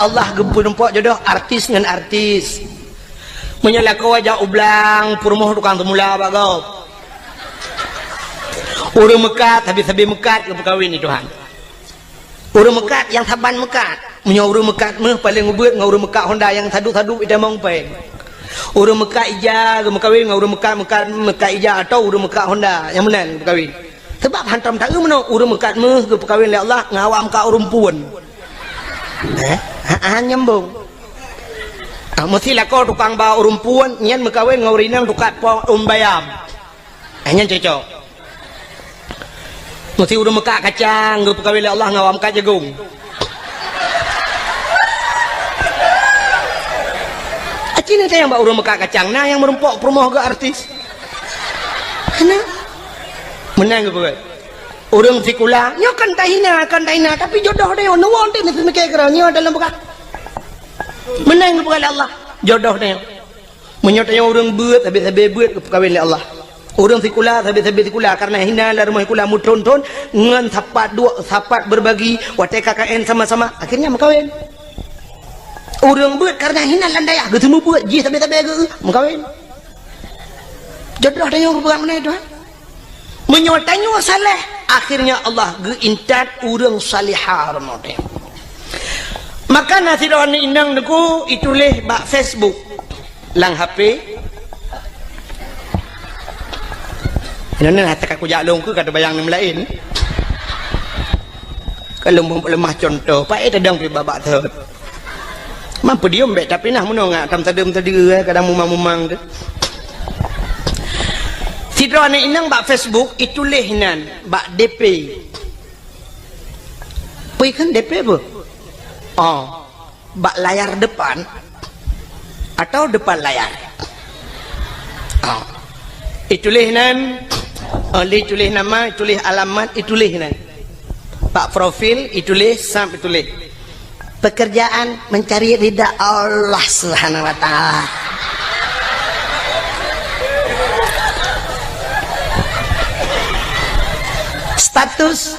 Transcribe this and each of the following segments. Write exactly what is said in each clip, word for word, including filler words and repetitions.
Allah geupeurumpok jodoh artis ngon artis. Meunyoe lakoe jak u blang, peurumoh tukang seumula bak gob. Ureuëng meukat, sabe-sabe meukat geupeukawen lé Tuhan. Ureuëng meukat nyang saban meukat. Meunyoe ureuëng meukat méuh paleng ubeuet ngon ureuëng meukat honda nyang sadu-sadu itamong péng. Ureuëng meukat ija geumeukawen ngon ureuëng meukat, meukat, meukat ija atawa ureuëng meukat honda nyang meunan geupeukawen. Sabab hantom taeu meunoe ureuëng meukat méuh geupeukawen lé Allah ngon awak meukat ureuëng puon. Eh, ha, ha, nyambung. Ah, meusi lakoe tukang ba ureuëng puon nyan meukawen ngon ureuëng inong tukang po ureuëng bayam. Eh, nyan cocok. Meusi ureuëng meukat kacang geupeukawen lé Allah ngon awak meukat jagong. Aci na nyang bak ureuëng meukat kacang, na nyang meurumpok peurumoh geuh artis. Hana. Meunan geupeukawen. Ureuëng sikula, nyoe kan tahina, kan tahina, tapi jodoh deh, neuwoe deh, meusi mikée keudroe, nyoe dalam beukah. Meunan geupeukawen lé Allah, jodoh deh. Meunyoe tanyoe ureuëng beuet, sabe-sabe beuet geupeukawen lé Allah. Ureuëng sikula, sabe-sabe sikula, kareuna hina lam rumoh sikula meuthon-thon, ngon sapat duek, sapat beurbagi, watée K K N sama-sama, akhirnya meukawen. Ureuëng beuet kareuna hina lam dayah, geuseumeubeuet, jih sabe-sabe geu-, meukawen. Jodoh tanyoe geupeugah meunan, Tuhan. Meunyoe tanyoe saleh, akhirnya Allah geuintat ureuëng salihah rumoh teuh. Maka na sidroe aneuk inong teungku ituléh bak Facebook lam H P. Nyoe hase ka kujak lôn keu ka teubayang nyang laén. Ka lôn leumah cuntoh, paét tadong pih babak thot. Mampu diom bék, tapi nah meunoe ngat tam sadeuem sadeue, eh, kadang mumang-mumang tu. Sidroe aneuk inong bak Facebook ituléh nan bak D P. Peue kheun D P peue? Oh, bak layar depan atau depan layar? Oh. Ituléh nan, oh, lé ituléh nama, ituléh alamat, ituléh nan. Bak profil ituléh, sab ituléh. Pekerjaan mencari ridha Allah Subhanahu wa Ta'ala. Status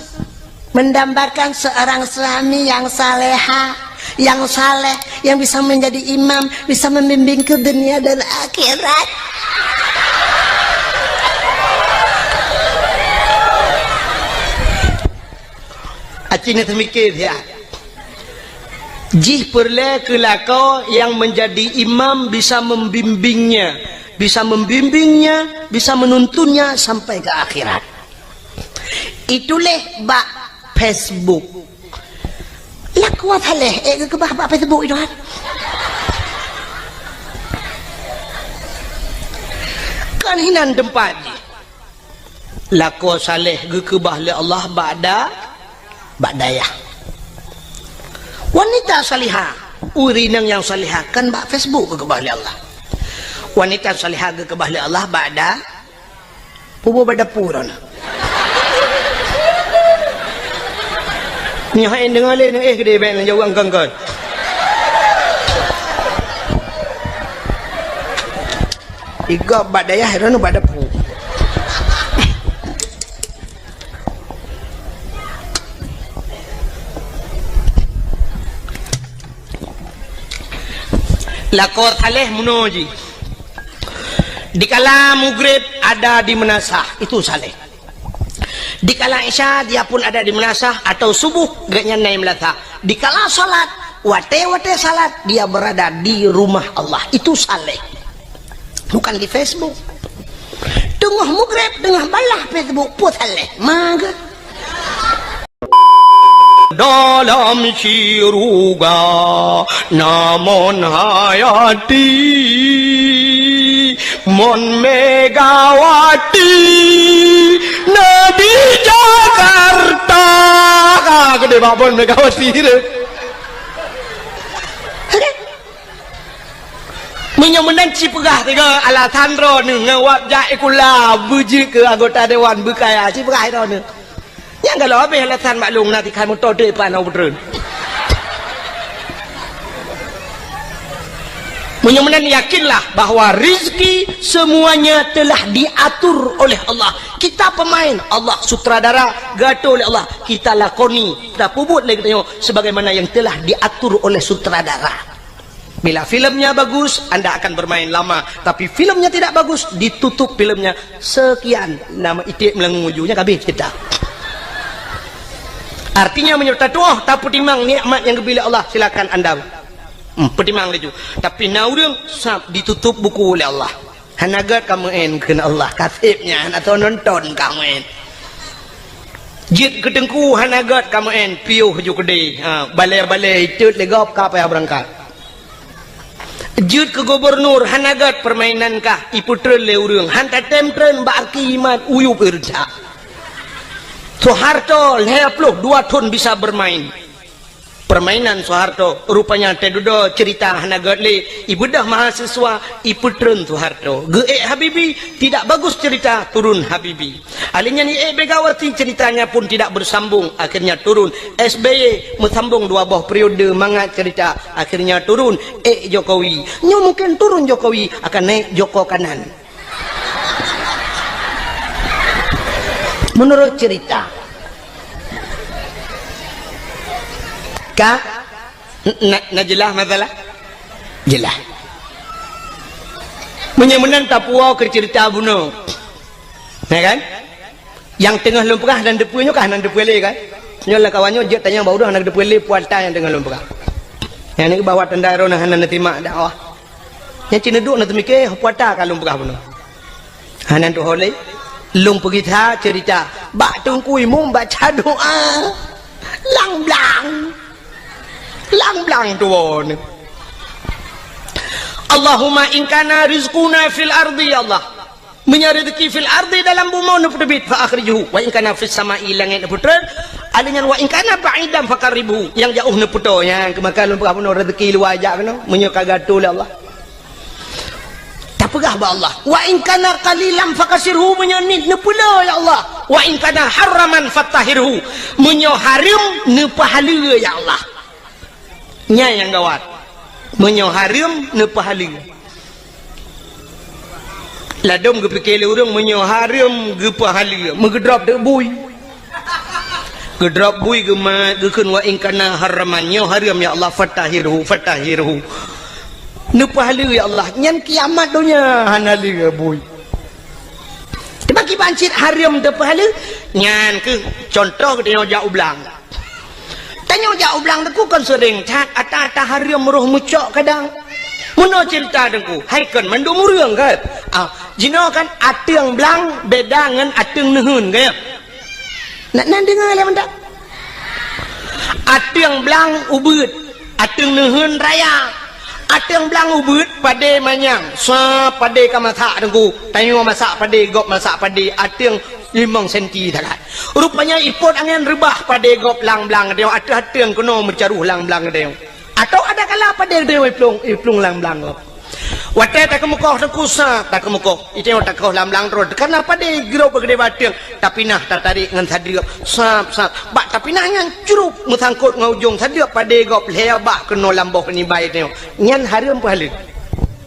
mendambakan seorang suami yang saleha, yang saleh, yang bisa menjadi imam, bisa membimbing ke dunia dan akhirat. Aci na teumikir ya. Jih peureulée keu lakoe nyang menjadi imam bisa membimbingnya, bisa membimbingnya, bisa menuntunnya sampai ke akhirat. Ituléh bak Facebook. Lakoe saleh, eh, geukeubah bak Facebook itu kan. Kan hinan teumpat jih. Lakoe saleh geukeubah lé Allah bak da-, bak dayah. Wanita salihah, ureuëng inong nyang salihah kan bak Facebook geukeubah lé Allah. Wanita salihah geukeubah lé Allah bak da-, pubu bak dapu droeneuh. Nyoe hai deungoe lé, eh, geude bék nyang jaweueb kon-kon. Igob bak dayah, droeneuh bak dapu. Lakoe saleh meunoe jih. Dikala mugreb ada di meunasah, itu saleh. Dikala isya dia pun ada di meunasah atau subuh gobnyan na i meunasah. Dikala salat, watée-watée salat dia berada di rumah Allah. Itu saleh. Bukan di Facebook. Teungoh mugreb, teungoh balah Facebook, peue saleh. Maka dalam syuruga na Mon Hayati, Mon Megawati na di Jakarta. Ah, geude bak Mon Megawati tu. Meunyoe meunan ci peugah tiga alasan droeneuh ngon wab jak sikula beujeuet keu anggota dewan beukaya, ci peugah droeneuh. Nyang galak habéh alasan bak lôn na tikhan moto trép pan u treun. Meunyoe meunan, yakinlah bahwa rizki semuanya telah diatur oleh Allah. Kita pemain, Allah sutradara, geuatur oleh Allah. Kita lakoni, tapeubuet lé geutanyoe sebagaimana yang telah diatur oleh sutradara. Bila filmnya bagus, anda akan bermain lama. Tapi filmnya tidak bagus, ditutup filmnya. Sekian, nama iték meulangong uju, nyan ka habéh cerita. Artinya, meunyoe tatuoh, tapeutimang nikmat nyang geubri lé Allah, silakan anda, hmm, peutimang laju. Tapi na ureuëng sab ditutup buku lé Allah. Hana gét kamoe, kheun Allah, ka seb nyan, atau nonton kamoe. Jeuet keu teungku, hana gét kamoe, piôh ju keudeh. Ha, balée-balée itot lé gob ka payah beurangkat. Jeuet keu gubunur, hana gét, peurmainan kah, ipeutreun lé ureuëng. Han tatem treun bak aki imat, uyueb ireujak. Soeharto lhée ploh dua thon bisa bermain. Permainan Soeharto, rupanya teududoe cerita hana gét lé, ibeudôh mahasiswa, ipeutreun Soeharto. Geuék Habibie, tidak bagus cerita, turun Habibie. Alheuh nyan iék Megawati, ceritanya pun tidak bersambung, akhirnya turun. S B Y meusambong dua boh periode mangat cerita, akhirnya turun. Ék Jokowi. Nyoe mungkin turun Jokowi, akan naik Joko Kanan. Menurut cerita. Ka? Na, na jeulaih masalah? Jeulaih. Meunyoe meunan tapuwoe keu cerita bunoe. Ya kan? Nyang teungoh lôn peugah nan deupeu nyoe kah nan deupeu lé kan? Nyoe lam kawan nyoe jeuet tanyong bak uroe nan deupeu lé puata nyang teungoh lôn peugah. Nyang ni bahwa tanda droe hana neusimak dakwah. Nyang cit neuduek na teumike puata ka lôn peugah bunoe. Hana tuho lé, lôn peugisa cerita bak teungku imum baca doa. Lang blang. Lang blang tuwoe ni. Allahumma in kana rizquna fil ardi, ya Allah. Meunyoe rezeki fil ardi, dalam bumoe, neupeuteubiet, fa akhrijhu, wa in kana fis sama'i, langét neupeutreun, alheuh nyan wa in kana ba'idan faqarribhu, nyang jaoh neupeutoe, nyang keumakan lôn peugah bunoe rezeki luwa jak keunoe, meunyoe ka geuatur lé Allah. Tapeugah bak Allah, wa in kana qalilan fakassirhu, meunyoe niet neupeulé ya Allah, wa in kana haraman fatahhirhu, meunyoe hareuem neupeuhaleue ya Allah. Nyan nyang gawat. Meunyoe hareuem neupeuhaleue. Ladôm geupike lé ureuëng meunyoe hareuem geupeuhaleue, meugeudrop teuk bui. Geudrop bui geumat geukheun wa in kana haraman, nyoe hareuem ya Allah, fatahhirhu, fatahhirhu. Neupeuhaleue ya Allah, nyan kiamat donya hana lé bui. Teuma kiban cit hareuem teupeuhaleue, nyan keuh contoh geutanyoe jak u blang. Tanyoe jak u blang teungku kon seuréng that, ata-ata hareuem roh meucok kadang. Meunoe ceurita teungku, hai kon mandum ureuëng kan? Ah, jinoe kan ateueng blang beda ngon ateueng neuheun kan? Nak nan deungoe lé mantap. Ateueng blang ubeuet, ateueng neuheun raya. Ateueng blang ubeuet padé manyang, sa padé ka masak teungku. Tanyoe masak padé, gob masak padé, ateueng limong senti that. Rupanya ipot angén reubah padé gob lang blang geutanyoe, ateueh ateueng keunoe meucaroh lang blang geutanyoe. Atawa ada kala padé geutanyoe iplueng, iplueng lang blang gob. Watée takeumeukoh teungku sa, takeumeukoh. Itanyoe takeumeukoh lang blang droe, karna padé grob geudeh bak ateueng, tapinah tatarek ngon sadeueb, sab, sab. Bak tapinah nyan curup meusangkot ngon ujong sadeueb padé gob lhée bak keunoe lam boh nibai tanyoe. Nyan hareuem peuhaleue.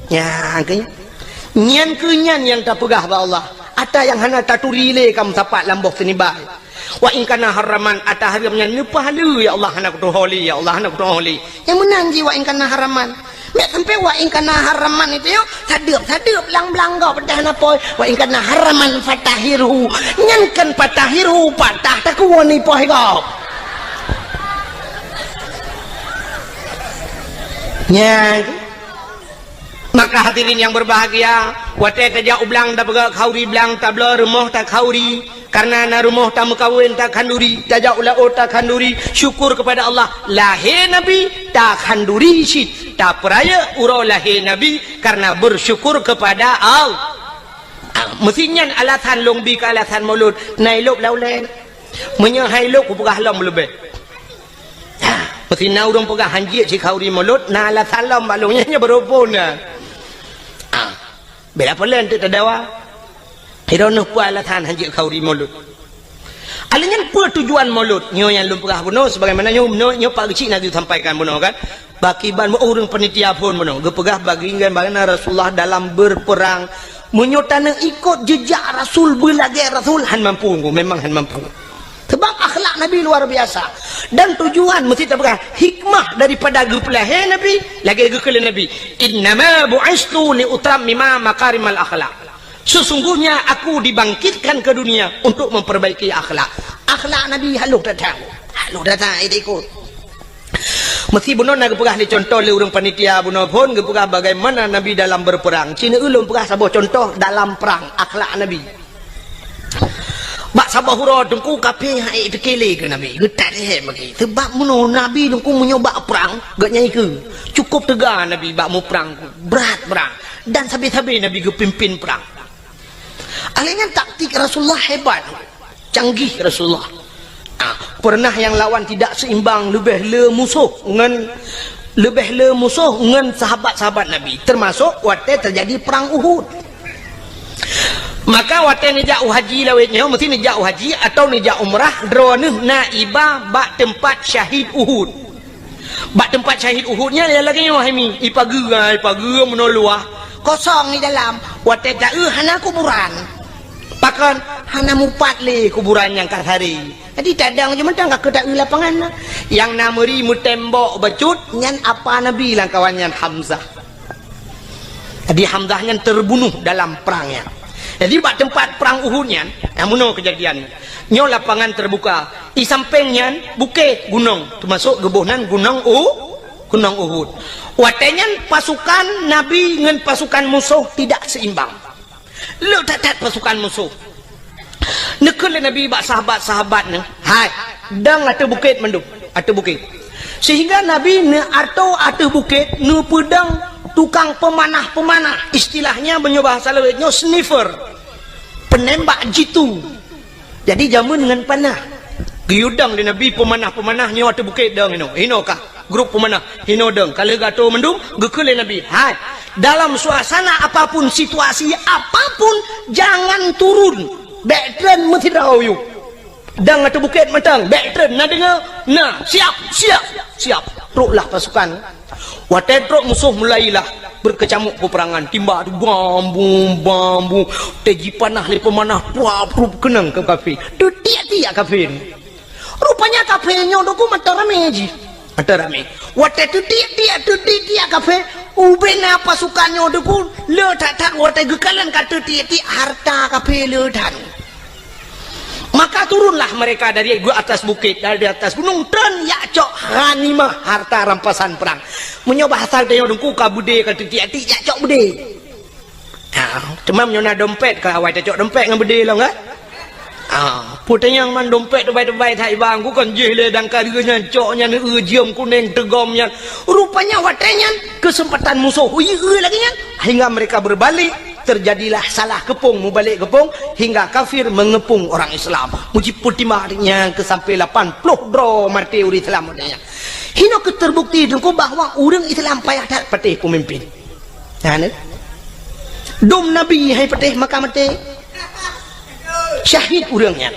Nyan keuh nyan. Nyan keuh nyan nyang tapeugah bak Allah. Ata nyang hana taturi lé ka meusapat lam boh sinibai. Wa in kana haraman, ata hareuem nyan neupeuhaleue, ya Allah, hana kutuho lé, ya Allah, hana kutuho lé. Nyang meunan jih wa in kana haraman. Mek sampai wa in kana haraman itu yo, sadeueb-sadeueb lang-blang gob peutah na poi. Wa in kana haraman fatahhirhu. Nyan kan fatahhirhu, patah takuon ipoh gob. Nyan. Maka hadirin yang berbahagia, watée tajak u blang tapeugah khauri blang tabloe rumoh takhauri, karna na rumoh tameukawen takhanduri, tajak u laôt takhanduri, syukur kepada Allah, lahé Nabi takhanduri cit, tapeurayeuk uroe lahé Nabi karna bersyukur kepada Allah. Ah, meusi nyan alasan lôn bi keu alasan mulod, na ilôb lam ulée. Meunyoe hai lôb kupeugah lom leubeh. Ha, meusi na ureuëng peugah hanjeuet sikhauri mulod, na alasan lom bak lôn nyan, nyan beuruphon na. Ha, bela peue lé teuk tadawa. Droeneuh peue alasan hanjeuet khauri mulod? Nyan peue tujuan Maulud? Nyoe nyang lôn peugah bunoe, sebagaimana nyoe, nyoe, nyoe Pak Geuchik na geusampaikan bunoe kan. Bak kiban ureuëng panitia phon bunoe, geupeugah bagi ngon bagaimana Rasulullah dalam berperang. Meunyoe taneuk ikot jejak Rasul, beulagée Rasul, han mampu, memang han mampu. Sebab akhlak Nabi luar biasa. Dan tujuan mesti tapeugah hikmah daripada geupeulahé Nabi, lagée geukheun lé Nabi, "Innama bu'istu li utammima makarimal akhlak." Sesungguhnya aku dibangkitkan ke dunia untuk memperbaiki akhlak. Akhlak Nabi halôh that-that. Halôh that-that, eh, ikot. Mesti bunoe na geupeugah lé contoh lé ureuëng panitia bunoe phon geupeugah bagaimana Nabi dalam berperang. Cina ulôn peugah saboh contoh dalam perang akhlak Nabi. Bak saboh uroe teungku kafé hai pike lé keu Nabi. Geutat lé bagi. Sebab meunyoe Nabi teungku meunyoe bak perang, geuh nyai keu. Cukup teuga Nabi bak muprang. Brat perang. Dan sabe-sabe Nabi geupimpin perang. Alèh nyan taktik Rasulullah hebat. Canggih Rasulullah. Ah, pernah nyang lawan tidak seimbang, leubeh le musoh ngon, leubeh le musoh ngon sahabat-sahabat Nabi, termasuk watèe terjadi perang Uhud. Maka watèe neujak u haji lawét nyoe, meusti neujak u haji atau neujak umrah, droeneuh na iba bak teumpat syahid Uhud. Bak teumpat syahid Uhud nyan lagèe nyoe hai mi, ipageue, ipageue meunoe luwah, kosong di dalam. Watèe taeu hana kuburan. Pakon? Hana mupat lé kuburan nyang ka sari. Jadi tadong jeuet mantong ka keu taeu lapangan na. Nyang na meuri meutembok bacut nyan apa Nabi lam kawan nyan Hamzah. Jadi Hamzah nyan terbunuh dalam perang nyan. Jadi bak teumpat perang Uhud nyan, nyang meunoe keujadian nyan. Nyoe lapangan terbuka. Di sampéng nyan bukét gunong, teumasuk geuboh nan gunong U, gunong Uhud. Watèe nyan pasukan Nabi ngon pasukan musoh tidak seimbang. Le that-that pasukan musoh. Neukheun lé Nabi bak sahabat-sahabat nyan, "Hai, dong ateueh bukét mandum, ateueh bukét." Sehingga Nabi neuatoe ateueh bukét, neupeudong tukang peumanah-peumanah. Istilahnya, meunyoe bahasa lawét nyoe, sniper. Penembak jitu. Jadi, jameun ngon panah. Geuyue dong lé Nabi peumanah-peumanah nyoe ateueh bukét dong inoe. Inoe kah? Grup peumanah, hinoe dong. Ka lheueh geuatoe mandum, geukheun lé Nabi, "Hai, dalam suasana apapun, situasi apapun, jangan turun. Bèk treun meusidroe yue." Dong ateueh bukét mantong, bèk treun. Na deungö? Na. Siap, siap, siap. Troklah pasukan. Watèe trok musoh mulailah beukeucamuk peuperangan. Timbak tu bam, bum, bam, bum. Teujipanah lé peumanah, pruap, pruap keunong keu kafé. Teutiek-tiek kafé. Rupanya kafé nyoe teungku mantong ramé jih. Mantong ramé. Watèe teutiek-tiek, teutiek-tiek kafé, ubé na pasukan nyoe teungku, le that-that watèe geukalon ka teutiek-tiek hareuta kafé le that. Maka turunlah mereka dari atas bukét, dari atas gunong, treun jak cok ghanimah, harta rampasan perang. Meunyoe bahasa tanyoe teungku ka beudé ka teutiek-tiek, jak cok beudé. Ha, teuma meunyoe na dompet, ka awai tacok dompet ngon beudé lom, kan? Ha, peue tanyong man dompet teubai-teubai that i bank, ku kon jih lé dangka deuh nyan, cok nyan, eu, jeuem kunéng teugom nyan. Rupanya watèe nyan, keuseumpatan musoh, ui, eu lagèe nyan. Hingga mereka berbalik, terjadilah salah keupông, mubalek keupông, hingga kafir mengepung orang Islam. Meuciput timah nyan keu sampai lapan ploh droe maté ureueng Islam watèe nyan. Hinoe keuh terbukti teungku bahwa ureueng Islam payah that patéh peumimpin. Nah, ni. Dum Nabi hai patéh maka maté. Syahid ureueng nyan.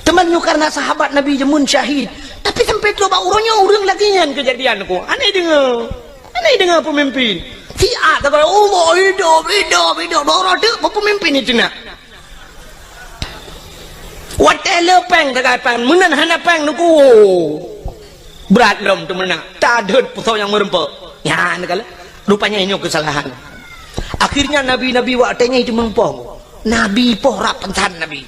Teuma nyoe karena sahabat Nabi jameun syahid. Tapi sampai trok bak uroe nyoe ureueng lagèe nyan keujadian ku. Aneh deungö. Aneh deungö peumimpin. Siat takoi, "Allah hidup, hidup, hidup." Baru deuk peumimpin itu nak. Watèe le péng sagai péng, meunan hana péng teungku. Brat lom teumeunak. Tadeuet peusau nyang meureumpok. Nyan kala. Rupanya nyoe keusalahan. Akhirnya nabi-nabi watèe nyan itu meupoh. Nabi poh rab peusan nabi.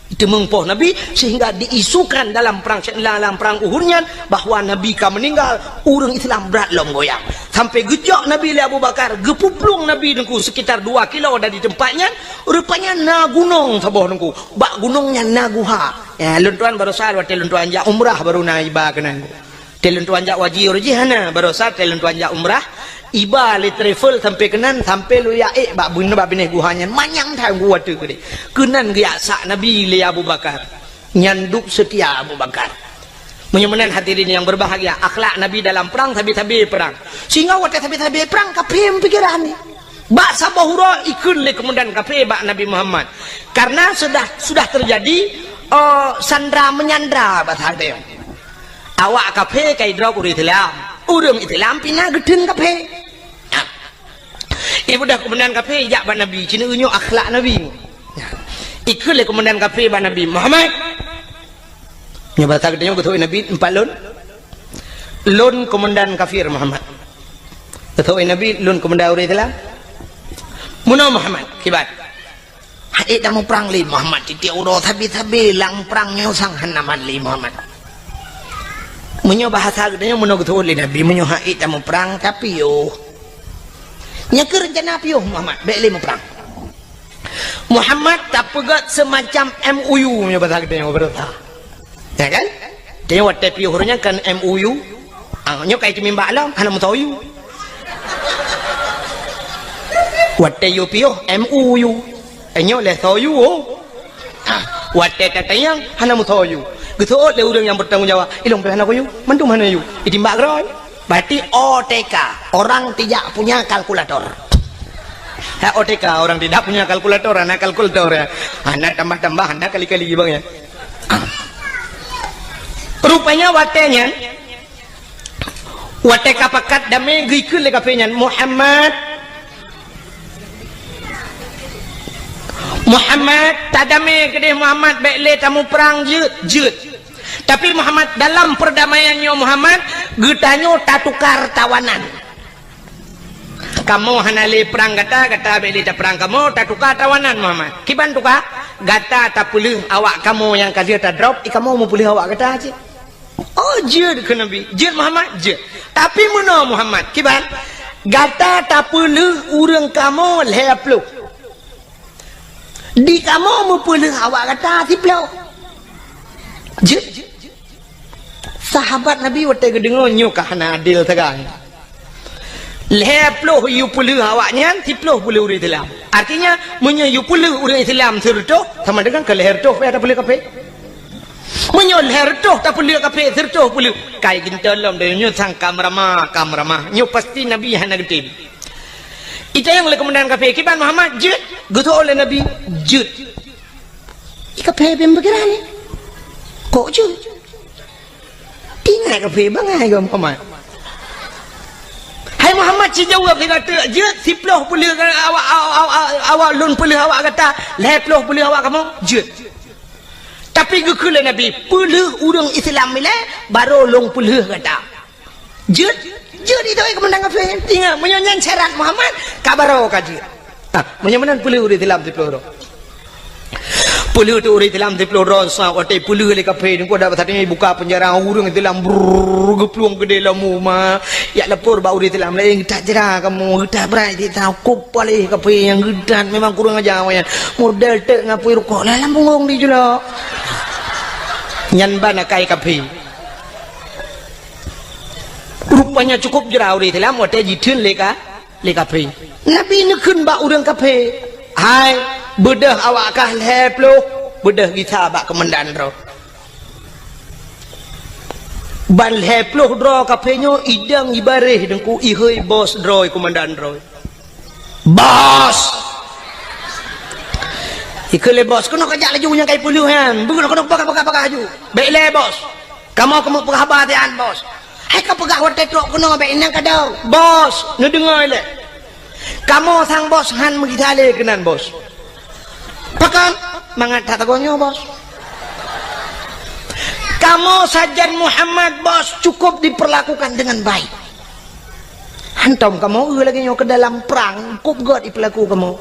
Itu meupoh nabi sehingga diisukan dalam perang, dalam perang Uhud nyan bahwa nabi ka meninggal, ureueng Islam brat lom goyang. Sampai geujok nabi lé Abu Bakar, geupuplueng nabi teungku sekitar dua kilo dari tempat nyan, rupanya na gunong saboh teungku. Bak gunong nyan na guha. Ya, lôn tuan barosa watèe lôn tuan jak umrah baru na iba keunan. Watèe lôn tuan jak haji uroe jih hana, barosa watèe lôn tuan jak umrah, iba lé travel sampai keunan, sampai lôn jak ék bak bun-, bak binéh guha nyan, manyang that gua tu keudéh. Keunan geujak sak Nabi lé Abu Bakar. Nyan duek seutia Abu Bakar. Meunyoe meunan hadirin yang berbahagia, akhlak Nabi dalam perang sabe-sabe perang. Sehingga watèe sabe-sabe perang, kafé pikiran ni. Bak saboh uroe ikheun lé keumandan kafé bak Nabi Muhammad. Karena sudah, sudah terjadi Oh, sandra menyandra bahasa geutanyoe. Awak kafé ka idrop ureuëng Islam. Ureuëng Islam pih na geutheun kafé. Ibu dah komandan kafé jak bak Nabi, cina nyoe akhlak Nabi. Ikheun lé komandan kafé bak Nabi, "Muhammad." Nyoe bahasa geutanyoe geutôk Nabi, "Empat lôn." "Lôn komandan kafir, Muhammad." Geutôk Nabi, "Lôn komandan ureuëng Islam." "Meunoe Muhammad, kiban?" "Hana ék tamuprang lé Muhammad, tieb-tieb uroe sabe-sabe lam prang nyoe sang hana mat lé Muhammad." Meunyoe bahasa geutanyoe meunoe geutôk lé Nabi, meunyoe hana ék tamuprang, tapiôh. Nyan keuh reuncana piôh Muhammad, bék lé muprang. Muhammad tapeugét seumacam M O U meunyoe bahasa geutanyoe beureuta. Ya kan? Jadi watée piôh ureuëng nyan kan M O U. Ah, nyoe kai teumimbak lom, hana meusoe U. Watée yue piôh M O U. Eh, nyoe lé soe U. Ah, watée tatanyong hana meusoe U. Geuseuôt lé ureuëng nyang bertanggung jawab. Ilong pih hana soe U. Mandum hana U. Itimbak keudroe. Berarti O T K, orang tidak punya kalkulator. Ha, O T K, orang tidak punya kalkulator, hana kalkulator ya. Hana tambah-tambah, hana kali-kali bang ya. Rupanya watée nyan, watée ka pakat damé geukheun lé kafé nyan, "Muhammad, Muhammad, tadamé keudeh Muhammad, bék lé tamuprang jeuet, jeuet. Tapi Muhammad, dalam perdamaian nyoe Muhammad, geutanyoe tatukar tawanan." Kamoe hana lé prang gata, gata bék lé taprang kamoe, tatuka tawanan Muhammad. Kiban tuka? Gata tapeuleueh awak kamoe nyang ka lheueh tadrop, i kamoe meupeuleueh awak gata cit. Oh, jeuet keu Nabi. Jeuet Muhammad, jeuet. Tapi meunoe Muhammad, kiban? Gata tapeuleueh ureuëng kamoe lhée ploh. Di kamoe meupeuleueh awak gata siploh. Jeuet. Sahabat Nabi watée geudeungoe nyoe ka hana adil sagai. Lhée ploh yue peuleueh awak nyan, siploh peuleueh ureuëng Islam. Artinya, meunyoe yue peuleueh ureuëng Islam sireutôh, sama dengan keu lhée reutôh payah tapeuleueh kafé. Meunyoe lhée reutôh tapeuleueh kafé, sireutôh peuleueh, kai geuntôi lom donya nyoe sang ka meuramah, ka meuramah. Nyoe pasti Nabi hana geutem. Itanyong lé komandan kafé, "Kiban Muhammad jeuet?" Geuseuôt lé Nabi, "Jeuet." Ikafé bèk meupikiran nyoe. Kok jeuet? Tingat kafé bangai keu Muhammad. Hai Muhammad, sijaweueb lé gata, jeuet siploh peuleueh awak, awak, awak, awak lôn peuleueh awak gata, lhèe ploh peuleueh awak kamoe, jeuet. Tapi geukheun lé Nabi, peuleueh ureueng Islam ilèe, barô lôn peuleueh gata. Jeuet, jeuet itu, eh, keumandan kafé. Ingat, meunyoe nyan syarat Muhammad, ka barô ka jeuet. Ah, meunyoe meunan peuleueh ureueng Islam siploh droe. Peuleueh tu ureueng Islam siploh droe, sa watèe peuleueh lé kafé, nyoe dak saténg buka penjara, ureueng Islam brrrr geuplueng keudéh lam uma. Jak lapor bak ureueng Islam laén, "Geutak jra kamoe, geutak brat, geutak kup paléh kafé nyang geutak, memang kurang aja awaknyan. Model teuk ngon apui rukok, lah lam punggong dijulok." Nyan ban akai kafé. Rupanya cukup jra ureueng Islam watèe jitheun lé ka, lé kafé. Nabi neukheun bak ureueng kafé, "Hai, beudôh awak kah lhèe ploh, beudôh gisa bak keumandan droe." Ban lhèe ploh droe kafé nyoe idong ibaréh deungku, ihôi bos droe, keumandan droe. "Bos!" Ikheun lé bos, "Keunoe kajak laju nyang kai peuleueh nyan. Beuh, keunoe peugah, peugah, peugah laju. Bèk lé, bos. Kamoe keumeung peugah haba siat, bos." Hai kapeugah watèe trok keunoe bèk inong kadau. "Bos, neudeungö lé. Kamoe sang bos han meugisa lé keunan, bos." "Pakon?" "Mangat that sagoe nyoe, bos." "Kamoe sajan Muhammad, bos, cukup diperlakukan dengan baik. Hantom kamoe eu lagèe nyoe keu dalam prang, kop gèt ipeulaku kamoe.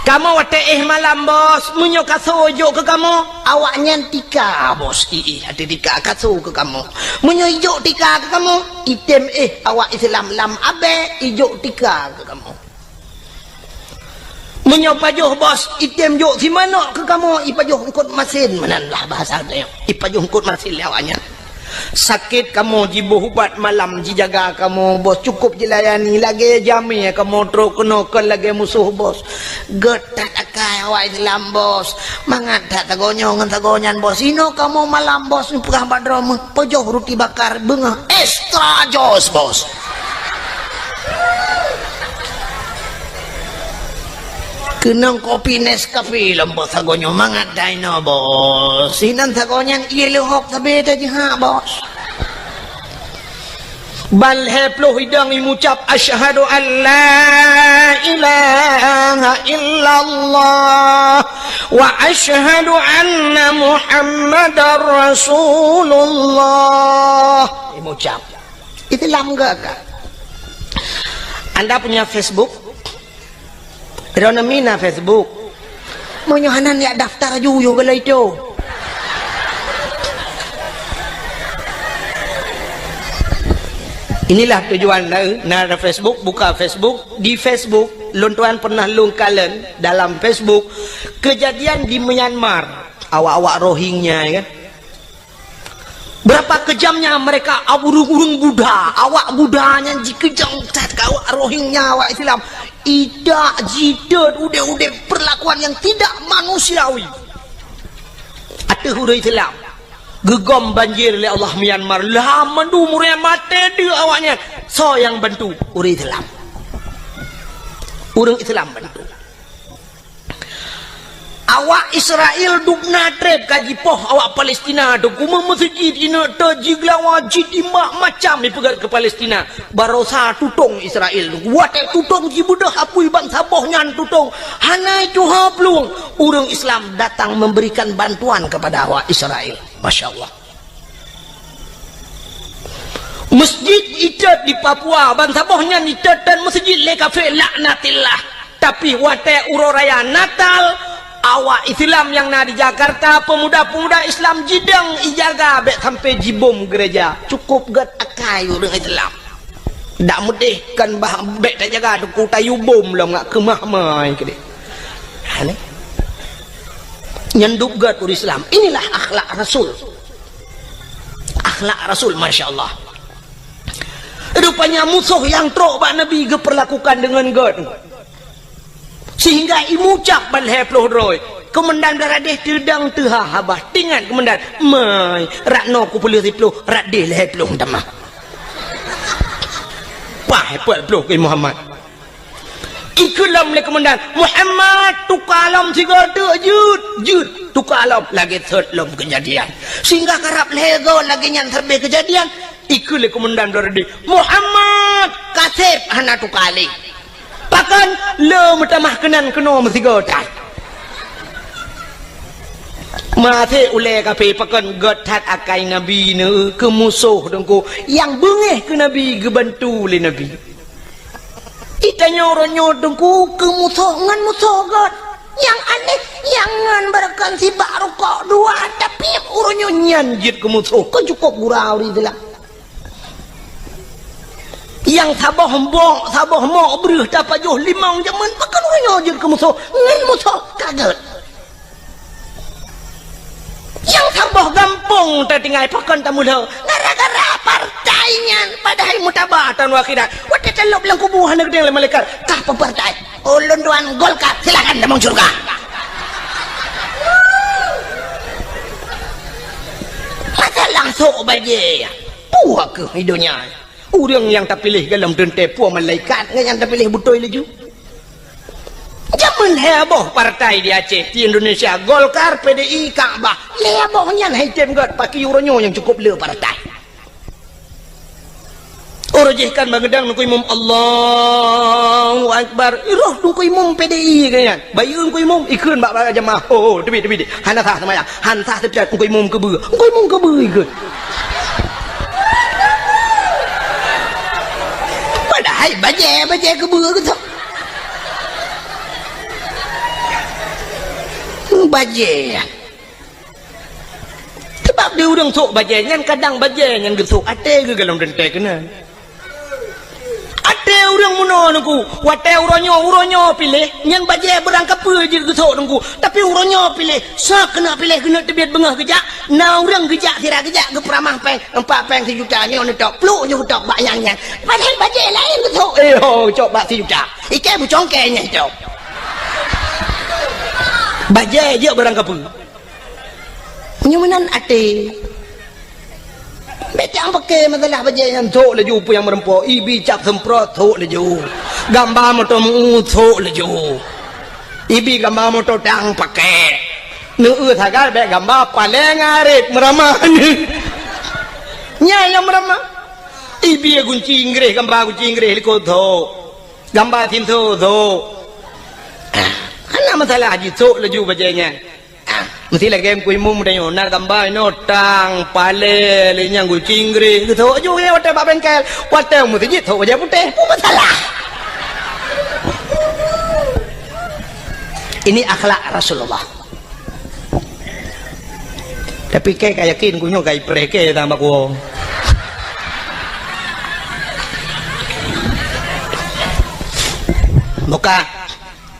Kamoe watèe éh malam, bos, meunyoe kaso ijok keu kamoe, awaknyan tika, bos, iéh ateueh tika kaso keu kamoe. Meunyoe ijok tika keu kamoe, itém éh awak Islam lam abèe ijok tika keu kamoe. Meunyoe pajoh, bos, itém jok simanok keu kamoe, ipajoh eungkôt masin," meunan lah bahasa geutanyoe. Ipajoh eungkôt masin lé awaknyan. "Sakét kamoe jiboh ubat malam, jijaga kamoe, bos, cukup jilayani, lagèe jamèe kamoe trok keunoe, kon lagèe musoh, bos. Gèt that akai awak Islam, bos. Mangat that sagoe nyoe ngon sagoe nyan, bos. Inoe kamoe malam, bos, neupeugah bak droe meuh, pajoh ruti bakar, beungoh extra jos, bos." Keunong kopi Nescafe lom bos sagoe nyoe, mangat dinoe bos. Sinan sagoe nyan ié leuhok sabe tajihak bos. Ban lhée ploh idong imucab, "Asyhadu an la ilaha illallah wa asyhadu anna Muhammadar Rasulullah." Imucab. Islam gagah. Anda punya Facebook? Droeneuh mina Facebook. Meunyoe hana, neujak daftar ju yoh galai tu. Inilah tujuan na, na ada Facebook, buka Facebook. Di Facebook, lôn tuan pernah lôn kalon dalam Facebook kejadian di Myanmar. Awak-awak Rohingya, ya kan? Berapa kejamnya mereka, ureuëng-ureuëng Buddha, awak Buddha nyan jikeujam that keu awak Rohingya, awak Islam. Idak, jitot, udeb-udeb perlakuan yang tidak manusiawi ateueh ureuëng Islam. Geugom banjir lé Allah Myanmar, lah mandum ureuëng maté deuk awak nyan. Soe nyang bantu? Ureuëng Islam. Ureuëng Islam bantu. Awak Israel dubna treb ka jipoh awak Palestina tu, kume meuseujid ineuk teuh jigeulawa jitimbak macam ipeugét keu Palestina. Barosa tutong Israel tu. Watée tutong jibeudôh apui bansaboh nyan tutong, hana tuha plueng. Ureuëng Islam datang memberikan bantuan kepada awak Israel. Masya Allah. Masjid itot di Papua, bansaboh nyan itot dan masjid lé kafé laknatillah. Tapi watée uroe raya Natal, awak Islam nyang na di Jakarta, pemuda-pemuda Islam jidong ijaga bék sampai jibom gereja. Cukup gét akai ureuëng Islam. Dak meudeh kan bah bék tajaga teungku tayue bom lom ngak keumah mai keudeh. Ha ni. Nyan dub gét ureuëng Islam. Inilah akhlak Rasul. Akhlak Rasul, masya Allah. Rupanya musoh nyang trok bak Nabi geupeurlakukan deungon gét. Sehingga imucab ban lhée ploh droe. Komandan Blaradeh teudong teuha haba. Teuingat komandan, "Mai, rot noe kupeuleueh siploh, rot deh lhée ploh tamah." Paih peuet ploh keu Muhammad. Ikheun lom lé komandan, "Muhammad, tuka lom sigoe teuk jeuet, jeuet, tuka lom." Lagée thot lom keujadian. Sehingga karab lhée goe lagée nyan sabe keujadian, ikheun lé komandan Blaradeh, "Muhammad, kaseb hana tuka lé." Pakon le meutamah keunan keunoe meusigoe that. Maté ulée kafé pakon gét that akai Nabi neu keu musoh teungku nyang beungéh keu Nabi geubantu lé Nabi. Itanyoe uroe nyoe teungku keu musoh ngon musoh gét. Nyang aneh, nyang ngon beureukan sibak rukok dua, tapi uroe nyoe nyan jeuet keu musoh, keu cukop gura ureuëng Islam. Nyang saboh mbok, saboh mok breueh tapajoh limong jameun, pakon uroe nyoe jeuet keu musoh, ngon musoh ka gét. Nyang saboh gampông tatinggai pakon tamulhô, gara-gara partai nyan, padahai mutaba taun akhirat. Watée talop lam kubu hana geudeng lé malaikat, "Kah peue partai?" "Ulôn tuan Golkar." "Silakan tamong syurga." Masalah sok bajée. Puah keuh di donya. Ureuëng nyang tapiléh golom teuntée puah malaikat ngon nyang tapiléh beutôi laju. Jameun lhée boh partai di Aceh, di Indonesia, Golkar, P D I, Kakbah. Lhée boh nyan hai tem gét, paki uroe nyoe nyang cukop le partai. Uroe jih kan bangeudang nungku imum, "Allahu Akbar." Roh nungku imum P D I kan nyan. Bayeue nungku imum, ikheun bak, bak jamaah. "Oh, oh, teubiet, teubiet. Hana sah seumayang. Hana sah seumayang." Nungku imum keubeue. Nungku imum keubeue ikheun. Padahai bajée, bajée keubeue geutok. Bajée. Sabab di ureuëng sok bajée nyan kadang bajée nyan geusok até geuh golom teuntée keunan. Até ureuëng meunoe nungku, watée uroe nyoe, uroe nyoe piléh, nyan bajée beurangkapeue jeuet geusok nungku. Tapi uroe nyoe piléh, soe keuneuk piléh keuneuk teubiet beungoh geujak, na ureuëng geujak sira geujak geupeuramah péng, empat péng sijuta nyoe neutok, pluek nyoe geutok bak nyang nyan. Padahai bajée laén geusok, eh ho, cok bak sijuta. Iké bucongkée nyang cok. Bajée jeuet beurangkapeue. Nyoe meunan até. Bék cang peuke masalah bajée nyan, sok laju peue nyang meureumpok, ibi cap seumprot, sok laju. Gamba moto meu, sok laju. Ibi gamba moto tang pakai. Neueu sagai bèk gamba paleng arit meurama. Nyan nyang meurama. Ibi gunci Inggréh, gamba gunci Inggréh likot tho. Gamba sinso tho. Ah, hana masalah jisok laju bajèe nyan. Ah, meusti lagèe Teungku Imum tanyoe, na gamba inoe tang, paleng, lé nyang gunci Inggréh, geusok ju watèe bak bengkel, watèe meuseujid sok bajèe putéh, peue masalah? Ini akhlak Rasulullah. Tapi kèe ka yakin, ku nyoe ka ipreh kèe tambah kuwoe. Buka.